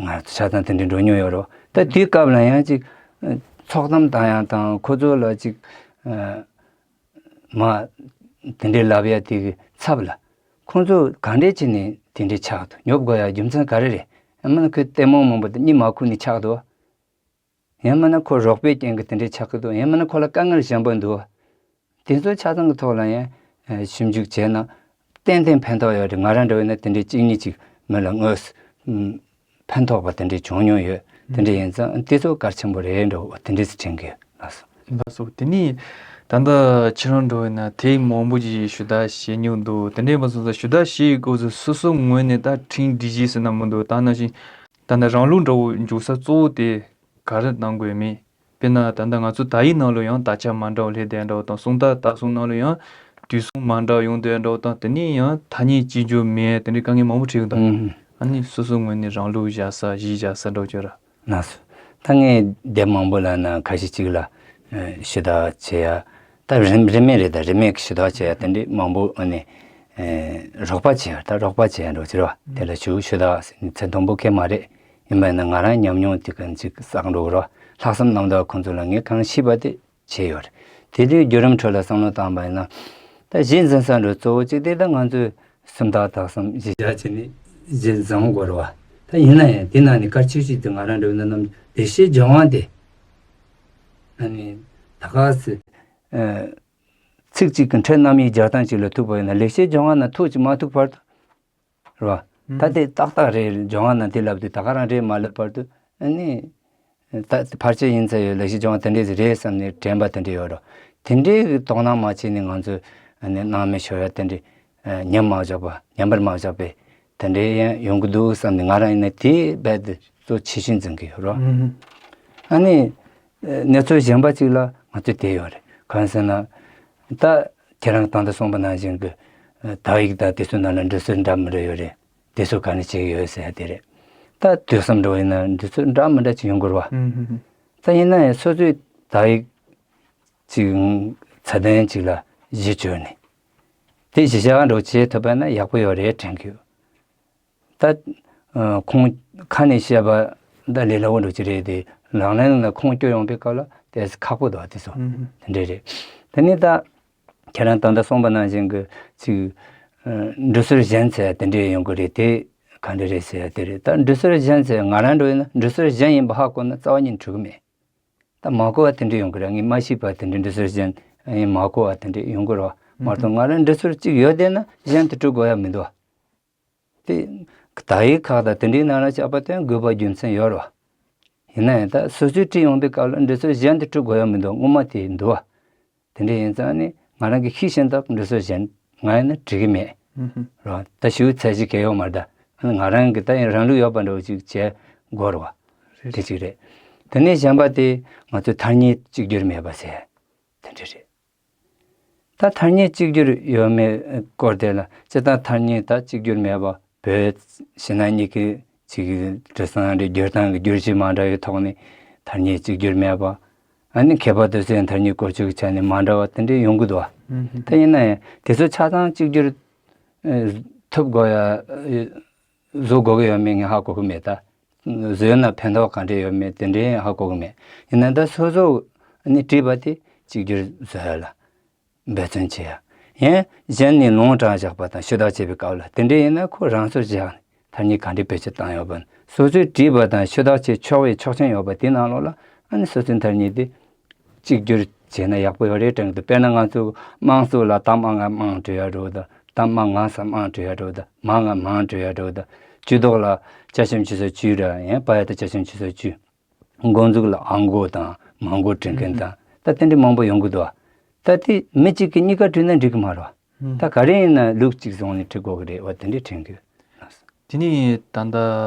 ང་ཚོ་ཆ་ཚང་དེ་འདྲའི་འགྲོ་མྱོང་ཡོད་རེད་བ། ད་དེའི་སྐབས་ལ་ཡང་ཅིག་ཚོགས་གཏམ་བཏང་ཡ་དང་ཁོ་ཚོ་ལ་ཅིག་ཨ་མ་དེ་འདྲའི་ལབ་ཡ་དེ་གི་ཚབ་ལ་ཁོང་ཚོ་ག་འདྲས་བྱས་ནས་དེ་འདྲའི་ཆགས་འདུག་ཉོབ་དགོས་ཡ་རྒྱུ་མཚན་ག་རེ་རེད། ཡང་མིན་ན་ཁོས་ལྟད་མོ་མང་པོ་དང་གཉིད་མ་ཁུག་ནས་ཆགས་འདུག་ཡང་མིན་ན་ཁོ་རོགས་པའི་རྐྱེན་གྱིས་དེ་འདྲའི་ཆགས་ཀྱི་འདུག་ཡང་མིན་ན་ཁོ་ལ་དཀའ་ངལ་གཞན་པ་འདུག་དེ་ཚོ་ཆ་ཚང་གི་ཐོག་ལ་ཡང་ཞིབ་འཇུག་བྱས་ན་ཏན་ཏན་ཕན་ཐོགས་ཡོད་རེད། ང་རང་འདྲ་བོ་ཡིན་ན་དེ་འདྲའི་གཅིག་གཉིས་ཅིག་མི་ལ་དངོས་སུ་ཕན་ཐོགས་པ་དེ་འདྲའི་བྱུང་མྱོང་ཡོད། དེ་འདྲ་ཡིན་ཙང་དེ་ཚོ་གལ་ཆེན་པོ་རེད་འགྲོ། དེ་འདྲས་སུ་དྲན་གི་ལགས་སོ། ལགས་སོ། དེ་ནས་ད་ལྟ་ཁྱེད་རང་འདྲ་བོ་ཡིན་ན་དེབ་མང་པོ་ཞིག་ཞུ་དག་བྱེད་མྱོང་འདུག་དེ་འདྲས་མ་སོང་ཙང་ཞུ་དག་བྱེད་ཡི་སྐབས་སུ་སོ་སོའི་ངོས་ནས་ད་ཁྲིམས་སྒྲིག་གཞི་ཟེར་ན་མི་འདུག་ད་ནང་བཞིན་ད་ནི་རང་ལུགས་འདྲ་བོ་འཇུག་ས་གཙོ་བོ་དེ་ག་རེ་གནང་དགོས་མེད། དཔེར་ན་ད་ལྟ་ང་ཚོ་དག་ཡིག་ནང་ལ་ཡང་དག་ཆ་མ་འདྲ་བ་སླེབས་བསྡད་འདྲ་བ་དང་། སུམ་རྟགས་དག་གསུམ་ནང་ལ་ཡང་དུས་གསུམ་མ་འདྲ་བ་ཡོང་བསྡད་འདྲ་བ་དང་། དེ་ནས་ཡང་ཐ་སྙད་གཅིག་གྱུར་མེད། དེ་འདྲའི་དཀའ་ངལ་མང་པོ་འཕྲད་ཀྱི་འདུག་ཨུམ། ཨ་ནི་སོ་སོའི་ངོས་ནས་རང་ལུགས་བཞག་ས་གཞི་བཞག་ས་འདྲ་བོ་ཅིག་ཡོད་ར། ལགས་སོ། ད་ངས་དེབ་མང་པོ་ལ་ན་ཁ་ཤས་གཅིག་ལ་ཨ་ཞུ་དག་བྱེད་ཡ། ད་རིན་རིན་མེད་རེད། ད་རིན་མེད་ཀྱི་ཞུ་དག་བྱེད་ཡ་དེ་འདྲའི་མང་པོ་ཨ་ནི་ཨ་རོགས་པ་བྱེད་ཡ། ད་རོགས་པ་བྱེད་ཡ་འདྲ་བོ་ཅིག་རེད་བ། དེ་ལ་ཞུ་ཞུ་དག་ཚེ་དང་པོ་ཁེལ་མ་རེད། ཡིན་པ་ཡིན་ན་ང་རང་ཉམས་མྱོང་དེ་ག་ཅིག་བསགས་འགྲོ་གི་རེད་བ། ལྷག་བསམ་རྣམ་དག་ཁོང་ཚོ་ལ་ངས་གང་ཤེས་པ་དེ་བྱས་ཡོད་རེད། དེ་དུས་བརྒྱུད་རིམ་ཁྲོད་ལ་བསམ་བློ་བཏང་བ་ཡིན་ན། ད་གཞི་འཛིན་ས་འགྲོ་གཙོ་བོ་གཅིག་དེ་ད་ང་ཚོས་སུམ་རྟགས་དག་གསུམ་གཞི་བཞག་བྱས་ནས་གཞི་འཛིན་དགོས་རེད་བ། ད་ཡིན་ན་ཡང་དེ་ནང་ནས་གལ་ཆེ་ཤོས་དེ་ང་རང་འདྲ་བོ་ན་རྣམ་ལེགས་བཤད་ལྗོན་དབང་དེ། ཨ་ནི་ད་ག་སེ་ཨ་ཚིག་གཅིག་གི་ཕྲད་རྣམ་དབྱེ་རྒྱག་སྟངས་གཅིག་ལ་ཐུག་པ་ཡིན་ན་ལེགས་བཤད་ལྗོན་དབང་ན་ཐུག་ཅིག་མ་ཐུག་བར་དུ། རེད་བ། ད་དེ་ཏག་ཏག་རེད། ལྗོན་དབང་ནང་དེ་ལབ་དུས་ད་ག་རང་རེད་མ་ལབ་བར་དུ་ཨ་ནི། ད་ཕལ་ཆེར་ཡིན་ཚད་ཡོད། ལེགས་བཤད་ལྗོན་དབང་དེ་འདྲས་རེད་བསམ་ནས་དྲན་པ་དེ་འདྲས་ཡོད་རེད། དེ་འདྲས་ཀྱི་དོ་སྣང་མ་བྱས་ནས་ང་ཚོས་ཨ་ནི་སྣང་མེད་ཤོར་ཡ་དེ་འདྲས་ཉམས་མ་བཞག་པ། ཉམས་པར་མ་བཞག་པས་དེ་འདྲས་ཡང་ཡོང་གི་འདུག་བསམ་ནས་ང་རང་ཡིན་ན་དེ་རྦད་དེ་གཙོ་ཆེ་ཤོས་འཛིན་གི་ཡོད་རེད། ཨ་ནི། གནས་ཚུལ་གཞན་པ་ཅིག་ལ་ང་ཚོས་བལྟས་ཡོད་རེད། གང་ཟེར་ན། ད་ཁྱེད་རང་ད་ལྟ་གསུངས་པ་ནང་བཞིན་གྱི་དག་ཡིག་དང་དེ་ཚོའི་ནང་ལ་འབྲི་སྲོལ་འདྲ་མི་འདྲ་ཡོད་རེད། དེ་ཚོ་ག་ནས་བྱེད་ཀྱི་ཡོད་ཟེར་ཡ་དེ་རེད། ད་དུས་གསུམ་འགྲོ་བ་ཡིན་ན་འབྲི་སྲོལ་འདྲ་མི་འདྲ་ཅིག་ཡོང་གི་རེད་བ། ད་ཡིན་ན་ཡང་སོ་སོའི་དག་ཡིག་ཅིག་ཚད་ལྡན་ཅིག་ལ་གཞི་བཅོལ་ནས་དེ་གཞི་བཞག་འགྲོ་བྱེད་ཐུབ་པ་ན་ཡག་པོ་ཡོད་རེད་དྲན་གྱི་ཡོད། ད་ཁུངས་ཁ་ནས་བཤད་པ་ད་ལས་སླ་བོ་འདྲ་ཅིག་རེད་དེ། ལག་ལེན་ལ་ཁུངས་སྐྱོར་ཡོང་པའི་སྐབས་ལ་དེ་ཁག་པོ་འདུག་དེ་ཚོ། དེ་འདྲས་རེད། དེ་ནས་ད་ཁྱེད་རང་ད་ལྟ་གསུངས་པ་ནང་བཞིན་གྱི་ཅིག་འབྲི་སྲོལ་གཞན་ཟེར་དེ་འདྲས་ཡོང་གི་རེད་དེ། ག་འདྲ་རེད་ཟེར་དེ་རེད། ད་འབྲི་སྲོལ་གཞན་ཟེར་ང་རང་འདྲ་ཡིན་ན་འབྲི་སྲོལ་གཞན་ཡིན་པ་ཧ་གོ་ན་རྩ་བ་ཉིད་འགྲིག་གི་མེད། ད་ ད་མ་གོ་བ་དེ་འདྲ་ཡོང་གི་རེད། ངས་མ་ཤེས་པ་དེ་འདྲ་འབྲི་སྲོལ་གཞན་ཡིན་མ་གོ་བ་དེ་འདྲ་ཡོང་གི་རེད་བ། མ་གཏོགས་ང་རང་འབྲི་སྲོལ་གཅིག་ཡོད་བསྡད་ན་གཞན་དེ་འབྲི་དགོས་ཡ་མི་འདུག་བ། དེ་དག་ཡིག་ཁག་དང་དེ་འདྲའི་ནང་ལ་ཆགས་པ་དེ་དགོས་པ་རྒྱུ་མཚན་ཡོད་རེད་བ། ཡིན་ན་ཡང་ད་སོ་སོས་བྲིས་ཡོང་དུས་སྐབས་ལ་འབྲི་སྲོལ་གཞན་དེ་འབྲི་དགོས་ཡ་མི་འདུག་སྔོན་མ་དེ་འདུག་བ། དེ་འདྲ་ཡིན་ཙང་ནི་ང་རང་གིས་ཤེས་བཞིན་དུ་འབྲི་སྲོལ་གཞན་ང་ཡིན་ན་འབྲི་གི་མེད། རེད་བ། ད་ཞུ་ཚད་གཞི་གལ་ཡོད་མ་རེད་ད། ང་རང་གི་ད་ཡང་རང་ལུགས་ཡོད་པ་འདྲ་བོ་ཅིག་བྱེད་དགོས་རེད་བ། དེ་གཅིག་རེད། དེ་ནས་གཞན་པ་དེ་ང་ཚོས་ཐ་སྙད་གཅིག་གྱུར་མེད་པ་ཟེར། དེ་འདྲ་རེད། ད་ཐ་སྙད་གཅིག་གྱུར་ཡོད་མེད་སྐོར་དེ་ལ་སྤྱིར་བཏང་ཐ་སྙད་ད་གཅིག་གྱུར་མེད་པ། བོད་ཕྱི་ནང་གཉིས་ཀྱི་ཅིག་འབྲི་སྟངས་རེད། བསྒྱུར་སྟངས་ཀྱི་བསྒྱུར་བྱེད་མ་འདྲ་བའི་ཐོག་ནས་ཐ་སྙད་གཅིག་གྱུར་མེད་པ། ཨ་ནི་མཁས་པ་དེ་ཚོས་ཐ་སྙད་བཀོལ་སྤྱོད་ཀྱི་ཆ་ནས་མ་འདྲ་བ་དེ་འདྲ་ཡོང་གི་འདུག་བ། ད་ཡིན་ན་ཡང་དེ་ཚོ་ཆ་ཚང་གཅིག་གྱུར་ཨ་ཐུབ་དགོས་ཡ་བཟོ་དགོས་ཀྱི་ཡོད་མེད་ངས་ཧ་གོ་གི་མེད་ད། བཟོས་ན་ཕན་ཐོགས་ག་འདྲས་ཡོད་མེད་དེ་འདྲས་ཧ་གོ་གི་མེད། ཡིན་ན་ད་སོ་སོ་ནི་བྲིས་པ་དེ་གཅིག་གྱུར་བཟོ་ཡ་ལ་འབད་བརྩོན་བྱེད་ཡ། ཡང་གཞན་ནས་ལུང་དྲངས་བཞག་པ་དང་ཞུ་དག་བྱེད་པའི་སྐབས་ལ་དེ་འདྲས་ཡིན་ན་ཁོ་རང་སོར་བཞག་ནས་ཐ་སྙད་ག་འདྲས་བེད་སྤྱོད་བཏང་ཡོད་པ། སོ་སོས་བྲིས་པ་དང་ཞུ་དག་བྱེད་ཆོག་པའི་ཆོག་མཆན་ཡོད་པ་དེའི་ནང་ལོགས་ལ་ཨ་ནི་སོ་སོའི་ཐ་སྙད་དེ་གཅིག་གྱུར་བྱས་ན་ཡག་པོ་ཡོད་རེད་དྲན་གི་འདུག་དཔེར་ན་ང་ཚོ་དམངས་གཙོ་ལ་ཏ་མ་ང་དམངས་འབྲི་ཡ་འགྲོ་དང་། ཏ་མ་ང་ས་དམངས་འབྲི་ཡ་འགྲོ་དང་། མ་ང་མང་འབྲི་ཡ་འགྲོ་དང་། ཇུས་གཏོགས་ལ་ཅ་ཆེན་ཆུ་ཚོད་བཅུ་ར་ཡང་པ་ཡ་ཏ་ཅ་ཆེན་ཆུ་ཚོད་བཅུ། འགོ་འཛུགས་ལ་ཨ་འགོ་དང་མ་འགོ་འབྲི་མཁན་དང་། ད་དེ་འདྲ་མང་པོ་ཡོང་གི་འདུག་ད་དེ་མི་གཅིག་གིས་གཉིས་ཀ་བྲིས་ན་འགྲིག་གི་མ་རེད་བ། ད་ག་རེ་ཡིན་ན་ལུགས་གཅིག་བཟུང་ནས་བྲིས་དགོས་ཀྱི་རེད་བ། དེ་འདྲ་དྲན་གི་ཡོད། དེ་ནས་ད་ལྟ་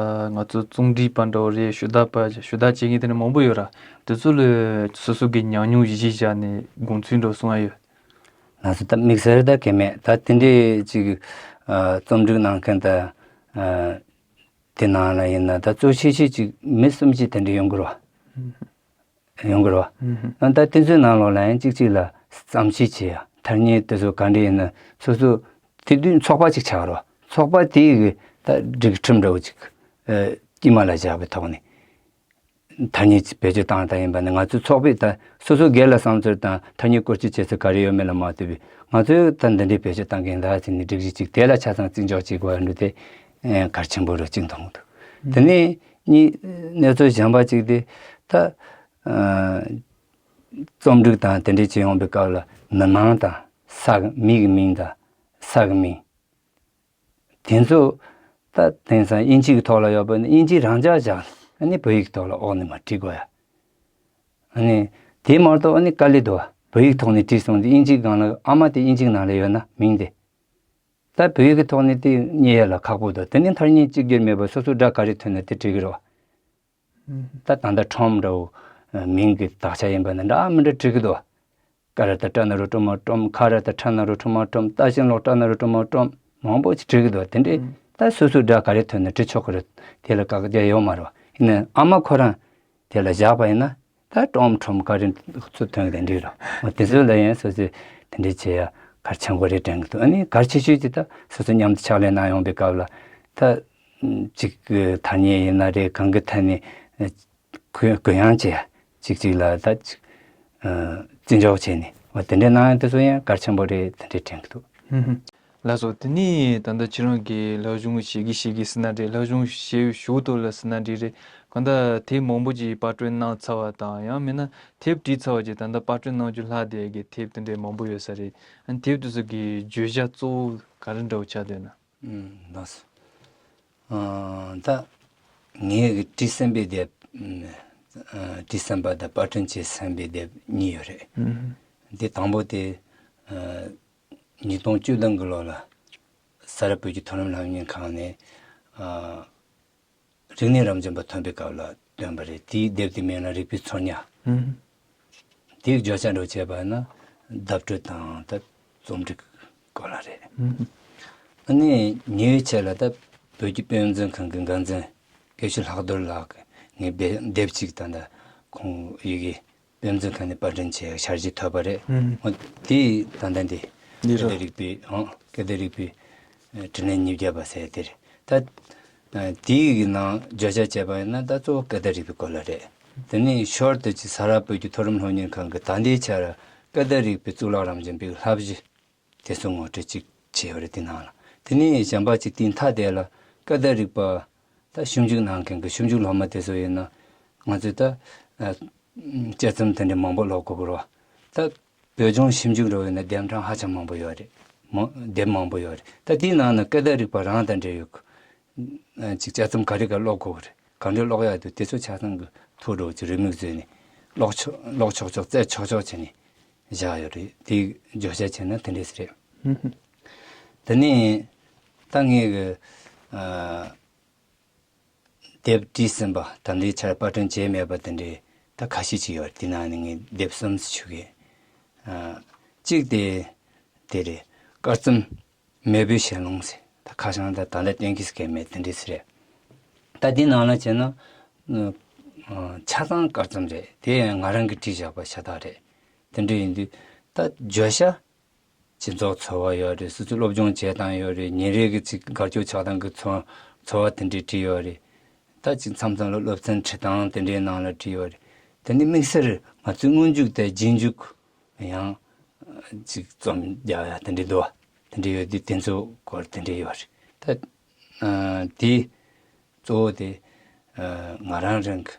ང་ཚོ་རྩོམ་སྒྲིག་པ་འདྲ་བོ་རེད། ཞུ་དག་པ་ཞུ་དག་བྱེད་མཁན་དེ་འདྲ་མང་པོ་ཡོད་ར། དེ་ཚོ་ལ་སོ་སོ་གི་ཉམས་མྱོང་གཞི་བཞག་ནས་དགོངས་ཚུལ་འདྲ་བོ་གསུང་ཡ་ཡོད། ང་ཚོ་ད་དམིགས་བསལ་ད་གལ་མེད། ད་དེ་འདྲའི་ཅིག་ཨ་རྩོམ་སྒྲིག་གནང་མཁན་ད་ཨ་དེ་ནང་ལ་ཡིན་ན་ད་གཙོ་ཆེ་ཤོས་ཅིག་མི་གསུམ་བཞི་དེ་འདྲ་ཡོང་གི་རེད་བ། ཡོང་གི་རེད་བ། ཨ་ད་དེ་ཚོའི་ནང་ལོགས་ལ་ཡང་གཅིག་གཅིག་ལ་བསམ་ཤེས་བྱེད་ཡ། ཐ་སྙད་དེ་ཚོ་ག་འདྲ་ཡིན་ན་སོ་སོ་དེ་དུས་ཚོགས་པ་ཅིག་ཆགས་རེད་བ། ཚོགས་པ་དེའི་གི་ད་སྒྲིག་ཁྲིམས་འདྲ་བོ་ཅིག་ཨ་དཀྱིལ་མ་ལ་བཞག་པའི་ཐོག་ནས། ཐ་སྙད་ཅིག་བེད་སྤྱོད་བཏང་སྟངས་ཡིན་པ་ནི་ང་ཚོའི་ཚོགས་པས་ད་སོ་སོ་སྒེར་ལ་བསམ་ཚུལ་དང་ཐ་སྙད་བཀོལ་སྤྱོད་བྱེད་ཚུལ་ག་རེ་ཡོད་མེད་ལ་མ་ལྟོས་པའི་ང་ཚོས་ད་འདི་འདྲའི་བེད་སྤྱོད་བཏང་གི་ཡིན་ད་ཟེར་ནས་སྒྲིག་གཞི་ཅིག་དེ་ལ་ཆ་ཚང་བརྩི་འཇོག་བྱེད་དགོས་ཡ་འདྲ་དེ་ཨེ་གལ་ཆེན་པོ་རེད་ཅིག་མཐོང་གི་འདུག་དེ་ནས་གཉིས་གནས་ཚུལ་གཞན་པ་ཅིག་དེ་ད་ཨ་རྩོམ་སྒྲིག་དང་དེ་འདྲའི་བྱེད་ཡོང་པའི་སྐབས་ལ་མི་མིང་དང་ས་གི་མི་གི་མིང་དང་ས་གི་མིང་། དེ་ཚོ་ད་དེང་སང་དབྱིན་ཇི་གི་ཐོག་ལ་ཡོད་པ་ནི་དབྱིན་ཇི་རང་འཇགས་བཞག་ཨ་ནི་བོད་ཡིག་གི་ཐོག་ལ་འོག་ནས་མར་བྲིས་དགོས་ཡ། ཨ་ནི་དེ་མ་གཏོགས་ཨ་ནི་དཀའ་ལས་འདུག་བ། བོད་ཡིག་ཐོག་ནས་བྲིས་སོང་དུས་དབྱིན་ཇི་སྒང་ལ་ཨ་མ་དེ་དབྱིན་ཇི་ནང་ལ་ཡོད་ན་མིང་དེ། ད་བོད་ཡིག་གི་ཐོག་ནས་དེ་རྙེད་ཡ་ལ་ཁག་པོ་འདུག་དེ་ནི་ཐ་སྙད་གཅིག་གྱུར་མེད་པར་སོ་སོ་སྒྲ་ག་རེ་ཐོན་ན་དེ་བྲིས་ཀྱི་རེད་བ། ད་ད་ལྟ་ཁྲོམ་འདྲ་བོ་མིང་གི་དག་ཆ་ཡིན་པ་ནི་འདྲ་མི་འདྲ་བྲིས་ཀྱི་འདུག་བ། ཀ་ར་ཏ་ཀྲ་ན་རོ་ཀྲོ་མ་ཀྲོམ། ཁ་ར་ཏ་ཁྲ་ན་རོ་ཁྲོ་མ་ཀྲོམ། ཏ་ཞབས་ཀྱུ་ཏ་ན་རོ་ཏ་མ་ཀྲོམ། མང་པོ་ཅིག་བྲིས་ཀྱི་འདུག་དེ་འདྲས་ད་སོ་སོའི་སྒྲ་ག་རེ་ཐོན་ན་བྲིས་ཆོག་གི་རེད། དེ་ལ་བཀག་རྒྱ་ཡོད་མ་རེད་བ། ཡིན་ནའི་ཨ་མ་ཁོ་རང་དེ་ལ་བཞག་པ་ཡིན་ན་ད་ཀྲོམ་ཁྲོམ་ཀ་རིན་ཚུར་ཐོན་གི་དེ་འདྲས་རེད་བ། དེ་ཚོ་ལ་ཡང་སོ་སོས་དེ་འདྲས་བྱེད་ཡ་གལ་ཆེན་པོ་རེད་དྲན་གི་འདུག་ཨ་ནི་གལ་ཆེ་ཤོས་ཅིག་ད་སོ་སོ་མཉམ་དུ་ཕྱག་ལས་གནང་ཡོང་པའི་སྐབས་ལ་ད་ཅིག་ཐ་སྙད་ཡིན་ན་རེད། གང་གི་ཐད་ནས་གུ་གུ་ཡངས་བྱས་ཅིག་ཅིག་ལ་ད་ཅིག་ཨ་བརྩི་འཇོག་བྱས་ནས་འོ་དེ་འདྲའི་གནང་ཡ་དེ་ཚོ་ཡང་གལ་ཆེན་པོ་རེད་དེ་འདྲའི་དྲན་གི་འདུག་ཧུམ་ཧུམ། ལགས་སོ། དེ་ནས་ད་ལྟ་ཁྱེད་རང་གིས་སློབ་སྦྱོང་བྱེད་ཀྱི་བྱེད་ཀྱི་ཟེར་ན་འདྲ། སློབ་སྦྱོང་བྱེད་ཞུ་དོ་ལ་ཟེར་ན་འདྲ་རེད། གང་ལྟར་དེབ་མང་པོ་ཅིག་པར་སྐྲུན་གནང་ཚར་བ་དང་ཡང་མིན་ན་དེབ་བྲིས་ཚར་བ་ཅིག་ད་ལྟ་པར་སྐྲུན་གནང་རྒྱུ་ལྷག་བསྡད་ཀྱི་དེབ་དེ་འདྲའི་མང་པོ་ཡོད་ས་རེད། ཨ་ནི་དེབ་དེ་ཚོ་གི་བརྗོད་བྱ་གཙོ་བོ་ག་རེ་འདྲ་བོ་ཆགས་བསྡད་ན། ཨུམ་ལགས་སོ། ཨ་ད་ངའི་གི་བྲིས་ཟིན་པའི་དེབ། ཨ་བྲིས་ཟིན་པ་དང་པར་སྐྲུན་བྱས་ཟིན་པའི་དེབ་གཉིས་ཡོད་རེད། ཨུམ། དེ་དང་པོ་དེ་ཨ་ཉིས་སྟོང་བཅུ་བདུན་གི་ལོ་ལ་ས་རཱ་བོད་ཀྱི་མཐོ་རིམ་སློབ་གཉེར་ཁང་ནས་ཨ་རིག་གནས་རབ་འབྱམས་པ་ཐོན་པའི་སྐབས་ལ་བཏོན་པ་རེད། དེའི་དེབ་དེའི་མིང་ལ་རིག་པའི་ཚོར་ཉ། ཨུམ། དེའི་བརྗོད་བྱ་འདྲ་བོ་བྱས་པ་ཡིན་ན་བརྡ་སྤྲོད་དང་ད་རྩོམ་སྒྲིག་སྐོར་ལ་རེད། ཨུམ། ཨ་ནི་ཉེ་བའི་ཆར་ལ་ད་བོད་ཀྱི་དཔེ་མཛོད་ཁང་གི་འགན་འཛིན་དགེ་བཤེས་ལྷག་རྡོར་ལགས་ཀྱིས་ངའི་དེབ་དེབ་ཅིག་ད་ལྟ་ཁོང་ཡི་གེ་དཔེ་མཛོད་ཁང་ནས་པར་སྐྲུན་བྱས་ཤར་གྱིས་ཐོབ་པ་རེད། ཨུམ། འོ་དེ་ད་ལྟ་འདི་འདི་སྐད་བརྡ་རིག་པའི་ཨང་སྐད་བརྡ་རིག་པའི་དྲིན་ལན་ཉིས་བརྒྱ་པ་ཟེར་དེ་རེད། ད་ཨ་དེའི་ནང་བརྗོད་བྱ་བྱས་པ་ཡིན་ན་ད་གཙོ་བོ་སྐད་བརྡ་རིག་པའི་སྐོར་ལ་རེད། དེ་ནས་ཞོར་དུ་ཅིག་ས་རཱ་བོད་ཀྱི་མཐོ་རིམ་སློབ་གཉེར་ཁང་གིས་ད་ལྟའི་ཆར་སྐད་བརྡ་རིག་པའི་གཙུག་ལག་རང་བཞིན་པའི་བསླབ་གཞི་དེ་ཚོ་ངོ་སྤྲོད་ཅིག་བྱས་ཡོད་རེད་དེ་ནང་ལ། དེ་ནས་གཞན་པ་ཅིག་དེའི་མཐའ་དེ་ལ་སྐད་བརྡ་རིག་པ་ད་ཞིབ་འཇུག་གནང་མཁན་གྱི་ཞིབ་འཇུག་སློབ་མ་དེ་ཚོ་ཡིན་ན་ང་ཚོས་ད་ཨ་ དཔྱད་རྩོམ་དེ་འདྲ་མང་པོ་ཀློག་དགོས་ཀྱི་རེད་བ། ད་བོད་ལྗོངས་ཞིབ་འཇུག་འགྲོ་བའི་ནི་དེབ་གྲངས་ཧ་ཅང་མང་པོ་ཡོད་རེད། མ་དེབ་མང་པོ་ཡོད་རེད། ད་དེའི་ནང་ན་སྐད་བརྡ་རིག་པ་རང་དང་འབྲེལ་ཡོད་ཀྱི་ཅིག་དཔྱད་རྩོམ་ག་རེ་ག་ཀློག་དགོས་ཀྱི་རེད། གང་འདྲ་ཀློག་ཡག་འདུག་དེ་ཚོ་ཆ་ཚང་གི་ཐུགས་སྒྲོག་ཅིག་རེའུ་མིག་བཟོས་ནས་ཀློག་ཆོག་ཀློག་ཆོག་ཆོག་བཙལ་ཆོག་ཆོག་བྱས་ནས་བཞག་ཡོད་རེད། དེའི་བརྗོད་བྱ་བྱས་ན་དེ་འདྲས་རེད། དེ་ནས་ད་ངས་གི་ཨ། དེབ་བྲིས་ཟིན་པ་དང་འདྲའི་ཆར་པར་སྐྲུན་བྱས་མེད་པ་དེ་འདྲའི་ད་ཁ་ཤས་ཅིག་ཡོད་རེད། དེ་ནང་ནས་ངས་དེབ་གསུམ་ཞུ་གི། ཨ། གཅིག་དེ་དེ་རེད། དཀར་རྩོམ་མེས་པོའི་ཞལ་ལུང་ཟེར། ད་ཁ་བྱང་ད་ད་ལྟ་གཏན་འཁེལ་སྐད་མེད་དེ་འདྲའི་ཟེར་རེད། ད་དེ་ནང་ལ་བྱས་ན་ཨ། ཆ་ཚང་དཀར་རྩོམ་རེད། དེ་ཡང་ང་རང་གིས་བྲིས་བཞག་པ་ཤ་སྟག་རེད། དེ་འདྲ་ཡིན་དུས་ད་བརྗོད་བྱ། སྤྱི་ཚོགས་འཚོ་བ་ཡོད་རེད། སོ་སོའི་སློབ་སྦྱོང་བྱེད་སྟངས་ཡོད་རེད། ཉིན་རེ་གི་ཅིག་དགའ་སྐྱོ་ཆགས་སྡང་གི་འཚོ་འཚོ་བ་དེ་འདྲས་བྲིས་ཡོད་རེད། ད་ཅིག་མཚམས་མཚམས་ལ་སློབ་ཚན་ཁྲིད་སྟངས་དེ་འདྲའི་ནང་ལ་བྲིས་ཡོད་རེད། དེ་ནི་དམིགས་བསལ་ང་ཚོའི་སྔོན་འཇུག་དང་རྗེས་འཇུག་ཡང་ཅིག་རྩོམ་རྒྱག་ཡ་དེ་འདྲས་འདུག་བ། དེ་འདྲས་ཡོད་དུས་དེ་ཚོ་སྐོར་དེ་འདྲས་ཡོད་རེད། ད་ཨ། དེ་གཙོ་བོ་དེ་ཨ། ང་རང་རང་གི་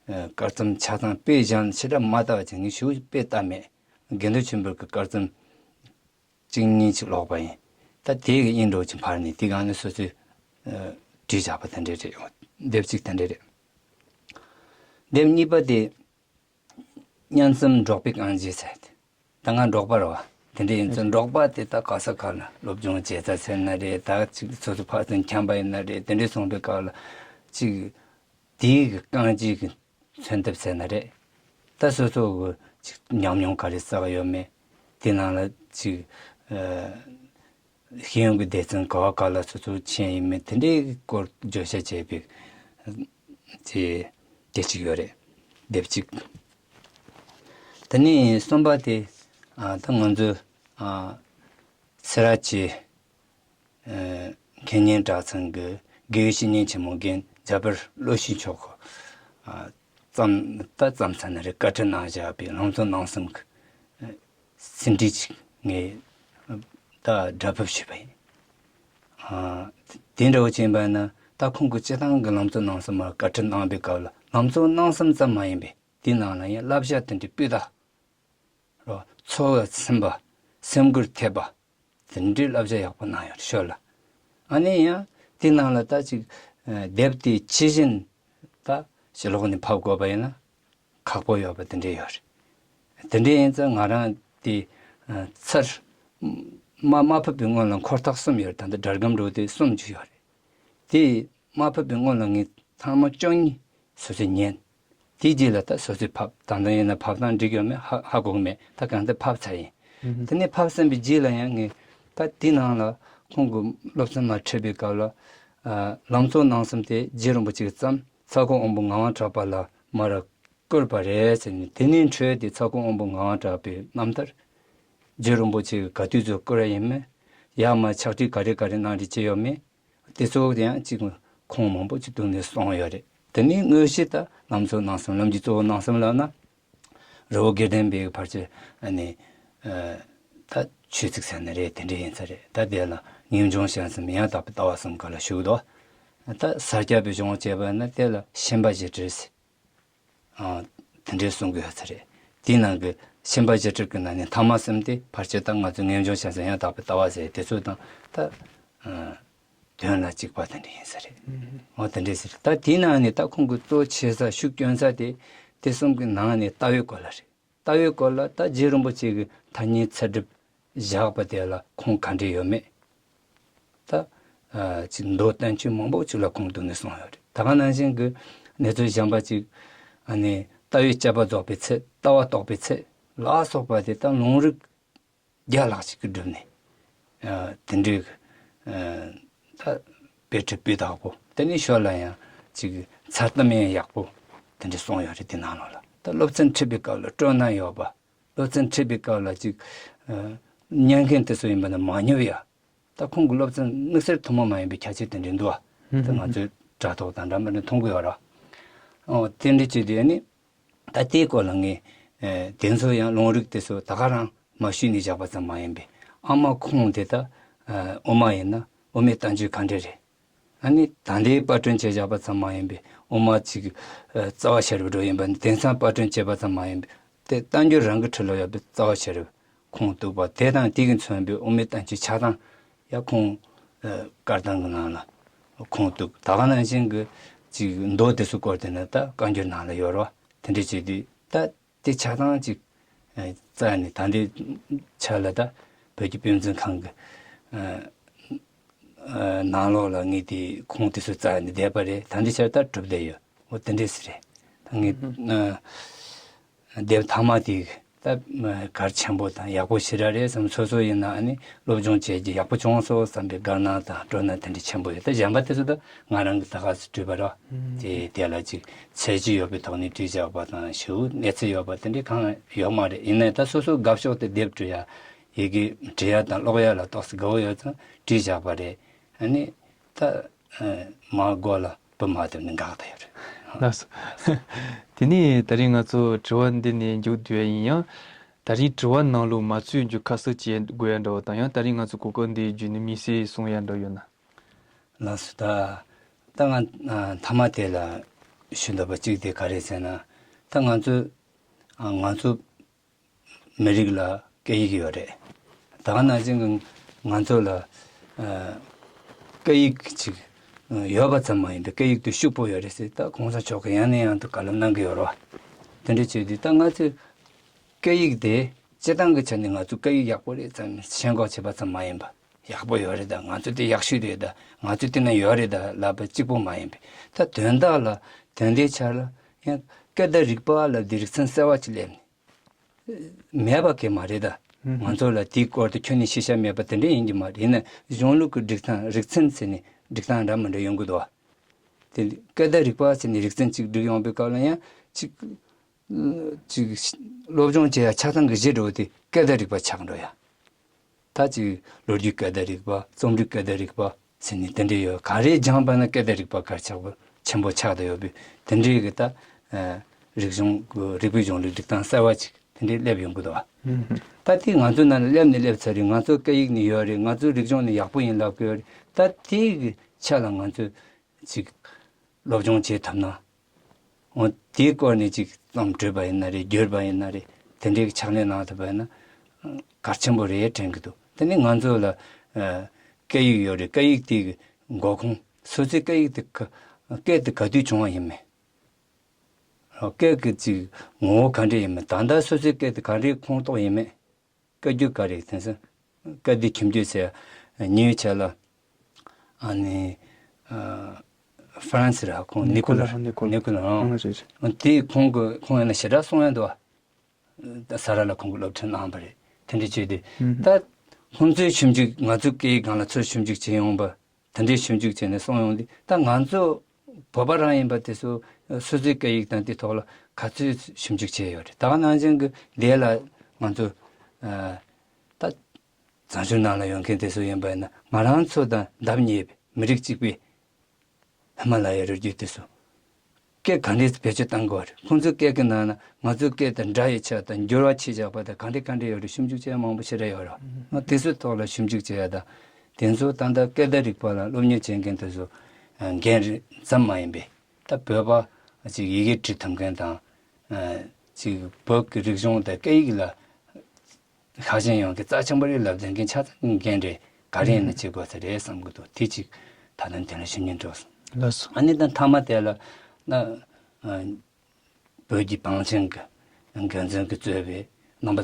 ཨ། དཀར་རྩོམ་ཆ་ཚང་དཔེ་གཞན་ཞེ་དྲག་མ་བལྟ་བ་བྱས། ངས་ཞུ་དཔེ་བལྟ་མེད། དགེ་འདུན་ཆོས་འཕེལ་གྱི་དཀར་རྩོམ་གཅིག་གཉིས་ཅིག་ཀློག་པ་ཡིན། ད་དེ་གི་དབྱིན་འགྲོ་ཅིག་ཕར་ནས་དེ་སྒང་ནས་སོ་སོས་ཨ། བྲིས་བཞག་པ་དེ་འདྲས་རེད། དེབ་གཅིག་དེ་འདྲས་རེད། དེབ་གཉིས་པ་དེ་སྙན་རྩོམ་འབྲོག་པའི་རྐང་རྗེས་ཟེར་ཏེ། ད་ང་འབྲོག་པ་རེད་བ། དེ་འདྲས་ཡིན་ཙང་འབྲོག་པ་དེ་ད་ག་ས་ག་ལ་སློབ་སྦྱོང་བྱེད་ས་ཟེར་ན་རེད། ད་ཅིག་སོ་སོ་ཕ་ཚན་འཁྱམས་པ་ཡིན་ན་རེད། དེ་འདྲས་སོང་པའི་སྐབས་ལ་ཅིག་དེའི་གི་རྐང་རྗེས་ཀྱི་མཚོན་ཐབས་ཟེར་ན་རེད། ད་སོ་སོ་གི་ཅིག་ཉམས་མྱོང་ག་རེ་བསགས་ཡོད་མེད། དེ་ནང་ལ་ཅིག་ཨ། ཤེས་ཡོན་གྱི་སྡེ་ཚན་ག་བ་ག་ལ་སོ་སོ་ཕྱིན་ཡིན་མིན་དེ་འདྲའི་སྐོར་བརྗོད་བྱ་བྱས་པའི་དེ་དེ་གཅིག་ཡོད་རེད། དེབ་གཅིག་དེ་ནས་གསུམ་པ་དེ་ཨ། ད་ང་ཚོ་ཨ། སེ་ར་བྱེས་ཨ། མཁས་སྙན་གྲྭ་ཚང་གི་དགེ་བའི་བཤེས་གཉེན་ཆེན་མོ་རྒན་རྒྱ་དཔལ་བློ་ཤེས་མཆོག་གིས་ཨ། བརྩམས་ད་བརྩམས་ཚར་ན་རེད། བཀའ་ཁྲིད་གནང་བཞག་པའི་ལམ་གཙོ་རྣམ་གསུམ་གྱི་ཟིན་བྲིས་ཅིག་ངས་ད་སྒྲ་ཕབ་ཞུས་པ་ཡིན། ཨ། དེ་འདྲ་བོ་བྱས་པ་ན་ད་ཁོང་གིས་སྤྱིར་བཏང་གི་ལམ་གཙོ་རྣམ་གསུམ་མར་བཀའ་ཁྲིད་གནང་པའི་སྐབས་ལ་ལམ་གཙོ་རྣམ་གསུམ་ཙམ་མ་ཡིན་པའི་དེའི་ནང་ལ་ཡང་བསླབ་བྱ་དེ་འདྲའི་སྤུས་དག་རོ། འཚོ་བ་ཟིན་པ། སེམས་འགུལ་ཐེབས་པ། དེ་འདྲའི་བསླབ་བྱ་ཡག་པོ་གནང་ཡོད་རེད་ཤོད་ལ། ཨ་ནི་ཡང་དེའི་ནང་ལ་ད་ཅིག་ཨ། དེབ་དེའི་ཕྱི་བཞིན་ད་ཕྱི་ལོགས་ནས་ཕབ་དགོས་པ་ཡིན་ན་ཁག་པོ་ཡོད་པ་དེ་འདྲ་ཡོད་རེད། དེ་འདྲ་ཡིན་ཙང་ང་རང་དེ་ཨ། ཚར་མ་མ་ཕབ་པའི་སྔོན་ལ་འཁོར་ཐག་གསུམ་ཡོད་རེད། ད་ལྟ་སྒྲ་སྒམ་འགྲོ་དེ་གསུམ་ཅིག་ཡོད་རེད། དེ་མ་ཕབ་པའི་སྔོན་ལ་ངས་ཐེངས་མ་བཅུ་གཉིས་སོ་སོས་ཉན། དེའི་རྗེས་ལ་ད་སོ་སོས་ཕབ། ད་ལྟ་ཡིན་ན་ཕབ་སྟངས་འགྲིག་ཡོད་མེད་ཧ་ཧ་གོ་གི་མེད། ད་གང་ལྟར་ཕབ་ཚར་ཡིན། ཨུ་ཧུ། དེ་ནས་ཕབ་ཟིན་པའི་རྗེས་ལ་ཡང་ངས་ད་དེའི་ནང་ལ་ཁོང་གི་སློབ་ཚན་མར་ཁྲིད་པའི་སྐབས་ལ་ཨ། ལམ་གཙོ་རྣམ་གསུམ་དེ་རྗེ་རིན་པོ་ཆེ་གིས་བརྩམས། ཚ་ཁོ་དབང་པོ་ངག་དབང་གྲགས་པ་ལ་མར་བསྐུར་བ་རེད་ཟེར་ནས། དེ་ནས་འཕྲོས་ཏེ་ཚ་ཁོ་དབང་པོ་ངག་དབང་གྲགས་པའི་རྣམ་ཐར། རྗེ་རིན་པོ་ཆེ་གིས་ག་དུས་ཚོད་བསྐུར་བ་ཡིན་མིན། ཡར་མར་ཕྱག་བྲིས་ག་རེ་ག་རེ་གནང་རེས་བྱས་ཡོད་མེད། དེ་ཚོ་ཡང་ཅིག་ཁོང་མང་པོ་ཅིག་བསྡུས་ནས་གསུངས་ཡོད་རེད། དེ་ནས་དངོས་གཞི་ད་ལམ་གཙོ་རྣམ་གསུམ། ལམ་གྱི་གཙོ་བོ་རྣམ་གསུམ་ལབ་ན། རི་བོ་དགེ་ལྡན་པའི་ཕལ་ཆེར་ཨ་ནི་ཨ། ད་ཆོས་ཚིགས་ཟེར་ན་རེད། དེ་འདྲ་ཡིན་ས་རེད། ད་དེ་ལ་ངེས་འབྱུང་བྱང་སེམས་ཡང་དག་པའི་ལྟ་བ་གསུམ་ག་ལ་ཞུགས་འདུག་ད་ས་སྐྱ་པའི་གཞུང་བྱས་པ་ན་དེ་ལ་ཤན་པ་བཞི་སྒྲིལ་ཟེར། ཨ། དེ་འདྲའི་གསུང་གི་ཡོད་ས་རེད། དེའི་ནང་གི་ཤན་པ་བཞི་སྒྲིལ་གྱི་ནང་ནས་ཐ་མ་གསུམ་དེ་ཕལ་ཆེར་ད་ང་ཚོ་ངེས་འབྱུང་བྱང་སེམས་ཡང་དག་པའི་ལྟ་བ་ཟེར་དེ་ཚོ་དང་ད་ཨ། དོན་ལ་གཅིག་པ་དེ་འདྲ་ཡིན་ས་རེད། ཨུ་ཧུ། འོ་དེ་འདྲ་ཟེར། ད་དེའི་ནང་ནས་ད་ཁོང་གི་གཙོ་ཆེ་ས་ཤུགས་སྐྱོན་ས་དེ་དེ་གསུམ་གྱི་ནང་ནས་ལྟ་བའི་སྐོར་ལ་རེད། ལྟ་བའི་སྐོར་ལ་ད་རྗེ་རིན་པོ་ཆེ་གི་ཐ་སྙད་ཚད་གྲུབ་བཞག་པ་དེ་ལ་ཁུངས་ག་འདྲས་ཡོད་མེད། ད་ཨ། ཅིག་མདོ་བསྟན་བཅོས་མང་པོ་ཅིག་ལ་ཁུངས་གཏུགས་ནས་གསུངས་ཡོད་རེད། ད་ག་ནང་བཞིན་གྱི་གནས་ཚུལ་གཞན་པ་ཅིག་ཨ་ནི་ལྟ་བའི་དཔྱད་པ་རྫོགས་པའི་ཚད། ལྟ་བ་རྟོགས་པའི་ཚད་ལ་སོགས་པ་དེ་ད་ལུང་རིགས་བརྒྱ་ལྷག་ཅིག་གིས་བསྒྲུབས་ནས་ཨ། དེ་འདྲའི་ཨ། ད་དཔེ་ཁྲིད་སྤུས་དག་པོ། དེ་ནས་ཞོར་ལ་ཡང་ཅིག་མཚར་གཏམ་ཡང་ཡག་པོ་དེ་འདྲ་གསུངས་ཡོད་རེད། དེ་ནང་ལོགས་ལ་ད་སློབ་ཚན་ཁྲིད་པའི་སྐབས་ལ་སྤྲོ་སྣང་ཡོད་པ། སློབ་ཚན་ཁྲིད་པའི་སྐབས་ལ་ཅིག་ཨ། ཉན་མཁན་དེ་ཚོ་ཡིན་པ་ན་མ་ཉོབ་ཡ། ད་ཁོང་གི་སློབ་ཚན་དམིགས་བསལ་ཐུན་མོང་མ་ཡིན་པའི་ཁྱད་ཆོས་དེ་འདྲ་འདུག་ཨ། ད་ང་ཚོའི་དྲ་ཐོག་དང་འདྲ་མི་འདྲ་མཐོང་གི་ཡོད་ར། ཨོ་དེ་འདྲ་བྱས་དུས་ནི་ད་དེའི་སྐོར་ལ་ངས་ཨ། དེ་ཚོ་ཡང་ལུང་རིགས་དེ་ཚོ་ད་ག་རང་མ་ཞུས་ནས་བཞག་པ་ཙམ་མ་ཡིན་པའི་ཨ་མ་ཁོང་དེ་ད་ཨ། དབུ་མ་ཡིན་ན་དབུ་མའི་བསྟན་བཅོས་ག་འདྲ་རེད། ཨ་ནི་ད་ལྟའི་པར་སྐྲུན་བྱས་བཞག་པ་ཙམ་མ་ཡིན་པའི་དབུ་མ་ཅིག་ཨ་རྩ་བ་ཤེས་རབ་འགྲོ་ཡིན་པ་ནི་དེང་སང་པར་སྐྲུན་བྱས་པ་ཙམ་མ་ཡིན་པའི་དེ་བསྟན་འགྱུར་རང་གི་ཁྲོད་ལ་ཡོད་པའི་རྩ་བ་ཤེས་རབ་ཁུངས་གཏུགས་པ་དེ་དང་དེ་གིས་མཚོན་པའི་དབུ་མའི་བསྟན་བཅོས་ཆགས་སྟངས་ཡང་ཁུངས་ཨ་བཀར་སྟངས་ཀྱི་ནང་ལ་ཁུངས་གཏུགས། ད་ག་ནང་བཞིན་གྱི་ཅིག་མདོ་དེ་ཚོའི་སྐོར་དེ་ནི་ད་བཀའ་འགྱུར་ནང་ལ་ཡོད་རེད་བ། དེ་འདྲ་བྱས་དུས་ད། དེ་ཆགས་སྟངས་ཅིག་ཨ་བཙལ་ནས་ད་ལྟའི་ཆ་ལ་ད་བོད་ཀྱི་དཔེ་མཛོད་ཁང་གི་ཨ་ཨ་ནང་ལོགས་ལ་ངས་དེ་ཁུངས་དེ་ཚོ་བཙལ་ནས་བསྡད་པ་རེད། ད་ལྟའི་ཆར་ད་གྲུབ་བསྡད་ཡོད། འོ་དེ་འདྲས་རེད། ད་ངས་ཨ་དེབ་མཐའ་མ་དེ་ད་གལ་ཆེན་པོ་དང་ཡག་པོ་ཞེ་དྲག་རེད་བསམ། སོ་སོ་ཡིན་ན་ཨ་ནི་སློབ་སྦྱོང་བྱས་རྗེས་ཡག་པོ་བྱུང་སོང་བསམ་པའི་དགའ་སྣང་དང་སྤྲོ་སྣང་དེ་འདྲ་ཆེན་པོ་ཡོད། ད་གཞན་པ་དེ་ཚོ་ད་ང་རང་གིས་ད་ག་སེ་བྲིས་པ་རེད། དེ་དེ་ལ་ཅིག་ཚད་གཞི་ཡོད་པའི་ཐོག་ནས་བྲིས་བཞག་པ་དང་ཞེ་པོ་གནས་ཚུལ་ཡོད་པ་དེ་འདྲ་གང་ཡོད་མ་རེད། ཡིན་ནའི་ད་སོ་སོའི་དགའ་ཕྱོགས་དེ་དེབ་འབྲི་ཡ་ཡི་གེ་འབྲི་ཡ་དང་ཀློག་ཡ་ལ་ཏོག་ཙམ་དགའ་བོ་ཡོད་ཙང་བྲིས་བཞག་པ་རེད། ཨ་ནི་ད་ཨ་མར་མགོ་ལ་བུ་མ་བཏབ་ནས་འགག་བསྡད་ཡོད་རེད། ལགས་སོ། དེ་ནས་ད་རིང་ང་ཚོ་དྲི་བ་འདི་ནས་མཇུག་བསྡུ་ཡ་ཡིན་ཡང་། ད་རིང་དྲི་བ་ནང་ལོགས་མ་ཚུད་རྒྱུ་ཁ་གསལ་བྱེད་དགོས་ཡ་འདྲ་བོ་དང་། ཡང་ད་རིང་ང་ཚོ་གོ་སྐབས་འདི་བརྒྱུད་ནས་དམིགས་བསལ་གསུང་ཡ་འདྲ་ཡོད་ན། ལགས་སོ། ད་ད་ང་ཨ་མཐའ་མ་དེ་ལ་ཞུ་འདོད་པ་གཅིག་དེ་ག་རེ་ཟེར་ན། ད་ང་ཚོ་ཨ་ང་ཚོ་མི་རིགས་ལ་སྐད་ཡིག་ཡོད་རེད། ད་ག་ནང་བཞིན་གྱི་ང་ཚོ་ལ་ཨ་སྐད་ཡིག་ཅིག་ཡོད་པ་ཙམ་མ་ཡིན་པའི་སྐད་ཡིག་དེ་ཕྱུག་པོ་ཡོད་རེད་ཟེར་ད་གོང་ས་མཆོག་གིས་ཡང་ནས་ཡང་དུ་བཀའ་སློབ་གནང་གི་ཡོད་རེད་བ། དེ་འདྲ་བྱས་དུས་ད་ང་ཚོས་སྐད་ཡིག་དེ་སྤྱིར་བཏང་གི་ཆ་ནས་ང་ཚོ་སྐད་ཡིག་ཡག་པོ་རེད་ཙམ་ཞེན་ཁོག་བྱེད་པ་ཙམ་མ་ཡིན་པ། ཡག་པོ་ཡོད་རེད་ད། ང་ཚོ་དེ་ཡག་ཤོས་རེད་ད། ང་ཚོ་དེ་ན་ཡོད་རེད་ད་ལབ་པ་གཅིག་པོ་མ་ཡིན་པས། ད་དོན་དག་ལ་དོན་དེའི་ཆ་ལ་ཡང་སྐད་བརྡ་རིག་པ་ལབ་དེ་རིག་ཚན་གསར་བ་ཅིག་སླེབས་ནས་མེད་པ་གང་མ་རེད་ད། ང་ཚོ་ལ་དེའི་སྐོར་དུ་ཁྱོན་ནས་ཤེས་བྱ་མེད་པ་དེ་འདྲ་ཡིན་གྱི་མ་རེད། ཡིན་ན་གཞུང་ལུགས་ཀྱི་སྒྲིག་སྟངས་རིག་ཚན་ཟེར་ནས་སྒྲིག་སྟངས་འདྲ་མི་འདྲ་ཡོང་གི་འདུག་བ། དེ་སྐད་བརྡ་རིག་པ་ཟེར་ནས་རིག་ཚན་གཅིག་བསྒྲིགས་ཡོང་པའི་སྐབས་ལ་ཡང་གཅིག་ཅིག་སློབ་སྦྱོང་བྱེད་ཡ་ཆ་ཚང་གི་གཞི་འགྲོ་དེ་སྐད་བརྡ་རིག་པ་ཆགས་འགྲོ་ཡ། ད་ཅིག་ལོ་རྒྱུས་སྐད་བརྡ་རིག་པ། རྩོམ་རིག་སྐད་བརྡ་རིག་པ་ཟེར་ནས་དེ་འདྲ་ཡོད། ག་རེ་སྦྱངས་པ་ན་སྐད་བརྡ་རིག་པ་གལ་ཆེན་པོ་ཆེན་པོ་ཆགས་བསྡད་ཡོད་པས། དེ་འདྲའི་གི་ད་ཨ་རིག་གཞུང་གི་རིག་པའི་གཞུང་ལུགས་སྒྲིག་སྟངས་གསར་བ་ཅིག་དེ་འདྲའི་སླེབས་ཡོང་གི་འདུག་བ། ད་དེ་ང་ཚོ་ནང་ལ་སླེབས་ནས་སླེབས་ཚར་རེད། ང་ཚོ་སྐད་ཡིག་ནས་ཡོད་རེད། ང་ཚོ་རིག་གཞུང་ནས་ཡག་པོ་ཡིན་ལབ་གི་ཡོད་རེད། ད་དེའི་གི་ཆ་ལ་ང་ཚོས་ཅིག་སློབ་སྦྱོང་བྱེད་ཐུབ་ན། འོ་དེའི་སྐོར་ནས་ཅིག་རྩོམ་བྲིས་པ་ཡིན་ན་རེད། བསྒྱུར་པ་ཡིན་ན་རེད། དེ་འདྲའི་ཕྱག་ལས་གནང་ཐུབ་པ་ཡིན་ན་གལ་ཆེན་པོ་རེད་དྲན་གི་འདུག་དེ་ནི་ང་ཚོ་ལ་ཨ་སྐད་ཡིག་ཡོད་རེད། སྐད་ཡིག་དེ་གི་འགོ་ཁུངས་སོ་སོའི་སྐད་ཡིག་དེ་ག་སྐད་དེ་ག་དུས་བྱུང་བ་ཡིན་མིན། སྐད་ཀྱི་ཅིག་ངོ་བོ་ག་འདྲ་ཡིན་མིན། ད་ལྟ་སོ་སོའི་སྐད་དེ་ག་འདྲའི་ཁོངས་གཏོགས་ཡིན་མིན། སྐད་སྒྱུར་ག་རེ་དེང་སང་སྐད་བརྡའི་ཁྱིམ་རྒྱུད་ཟེར་ཉེ་བའི་ཆར་ལ་ཨ་ནི་ཨ་ཧྥ་རན་སི་ར་ཁོང་ནི་ཀོ་ལ་ནི་ཀོ་ལ་ནི་ཀོ་ལ་ཨང་ཨང་རེད་རེད། དེ་ཁོང་གི་ཁོང་ཡང་ན་ཞེ་དྲག་གསུང་ཡ་འདུག་བ། ས་ར་ལ་ཁོང་གི་སློབ་ཁྲིད་གནང་བ་རེད། དེ་འདྲ་བྱས་ཏེ་ཨུམ་ད་ཁོང་ཚོའི་ཞིབ་འཇུག་ང་ཚོའི་སྐད་ཡིག་སྒང་ལ་ཚུར་ཞིབ་འཇུག་བྱེད་ཡོང་བ། དེ་འདྲའི་ཞིབ་འཇུག་བྱས་ནས་གསུངས་ཡོང་དུས་ད་ང་ཚོ་བོད་པ་རང་ཡིན་པ་དེ་ཚོ་སོ་སོའི་སྐད་ཡིག་དང་དེ་ཐོག་ལ་ག་ཚོད་ཞིབ་འཇུག་བྱས་ཡོད་རེད། ད་ག་ནང་བཞིན་གྱི་དེ་ལ་ང་ཚོ་ཨ་ད་བཙན་བྱོལ་ནང་ལ་ཡོད་མཁན་དེ་ཚོ་ཡིན་པ་ཡིན་ན་ང་རང་ཚོ་དང་འདབས་ཉེ་བའི་མི་རིགས་གཅིག་པའི་ཧི་མ་ལ་ཡའི་རི་རྒྱུད་དེ་ཚོ་སྐད་ག་འདྲས་བེད་སྤྱོད་གཏང་དགོས་རེད། ཁོང་ཚོའི་སྐད་ཀྱི་ནང་ན་ང་ཚོའི་སྐད་དང་འདྲ་ཡི་ཆ་དང་འགྱུར་བ་ཕྱིན་བཞག་པ་དང་ག་འདྲས་ག་འདྲས་ཡོད་རེད། ཞིབ་འཇུག་བྱས་མང་པོ་ཞེ་དྲག་ཡོད་རེད། ང་དེ་ཚོའི་ཐོག་ལ་ཞིབ་འཇུག་བྱས་ཡ་དང་དེ་ཚོ་ད་ལྟ་སྐད་བརྡ་རིག་པ་ལ་སློབ་གཉེར་བྱེད་མཁན་དེ་ཚོ་འགན་རེད་ཙམ་མ་ཡིན་པའི་ད་བོད་པ་ཅིག་ཡི་གེ་འབྲི་ཐུབ་མཁན་དང་ཅིག་བོད་ཀྱི་རིག་གཞུང་དང་སྐད་ཡིག་ལ་ཤ་ཞེན་ཡོང་གི་རྩ་ཆེན་པོ་རེད་ལབ་མཁན་ཆ་ཚང་འགན་རེད། ག་རེ་ཡིན་ན་བྱེད་དགོས་ས་རེད་བསམ་གི་འདུག་དེ་ཅིག་ད་དུང་དེ་ལ་ཞུ་སྙིང་འདོད་སོང་། ལགས་སོ། ཨ་ནི་ད་མཐའ་མ་དེ་ལ་ན་ཨ་བོད་ཀྱི་བང་ཆེན་གྱི་འགན་འཛིན་གྱིས་གཙོས་པའི་རྣམ་པ་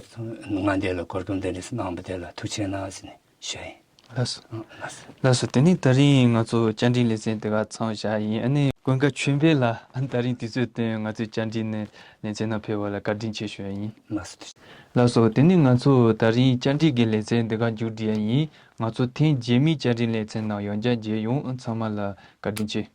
ལྔ་འདི་ལ་གོ་སྐབས་འདི་འདྲ་གནང་བ་དེ་ལ་ཐུགས་རྗེ་གནང་ཟེར་ནས་ཞུ་ཡིན། ལགས་སོ། ཨ་ལགས་སོ། ལགས་སོ། དེ་ནས་ད་རིང་ང་ཚོ་བཅར་འདྲི་ལེ་ཚན་དེ་ག་མཚམས་བཞག་ཡིན། ཨ་ནི་ཀུན་དགའ་ཆོས་འཕེལ་ལགས་ད་རིང་དུས་ཚོད་བཏོན་ང་ཚོའི་བཅར་འདྲི་ནས་ལེ་ཚན་ནང་ཕེབས་པ་ལ་བཀའ་དྲིན་ཆེ་ཞུ་ཡ་ཡིན། ལགས་སོ། ལགས་སོ། དེ་ནས་ང་ཚོ་ད་རིང་བཅར་འདྲི་གི་ལེ་ཚན་འདི་ག་མཇུག་སྒྲིལ་ཡ་ཡིན། ང་ཚོ་ཐེངས་རྗེས་མའི་བཅར་འདྲི་ལེ་ཚན་ནང་ཡང་བསྐྱར་མཇལ་ཡོང་། ཚང་མ་ལ་བཀའ་དྲིན་ཆེ།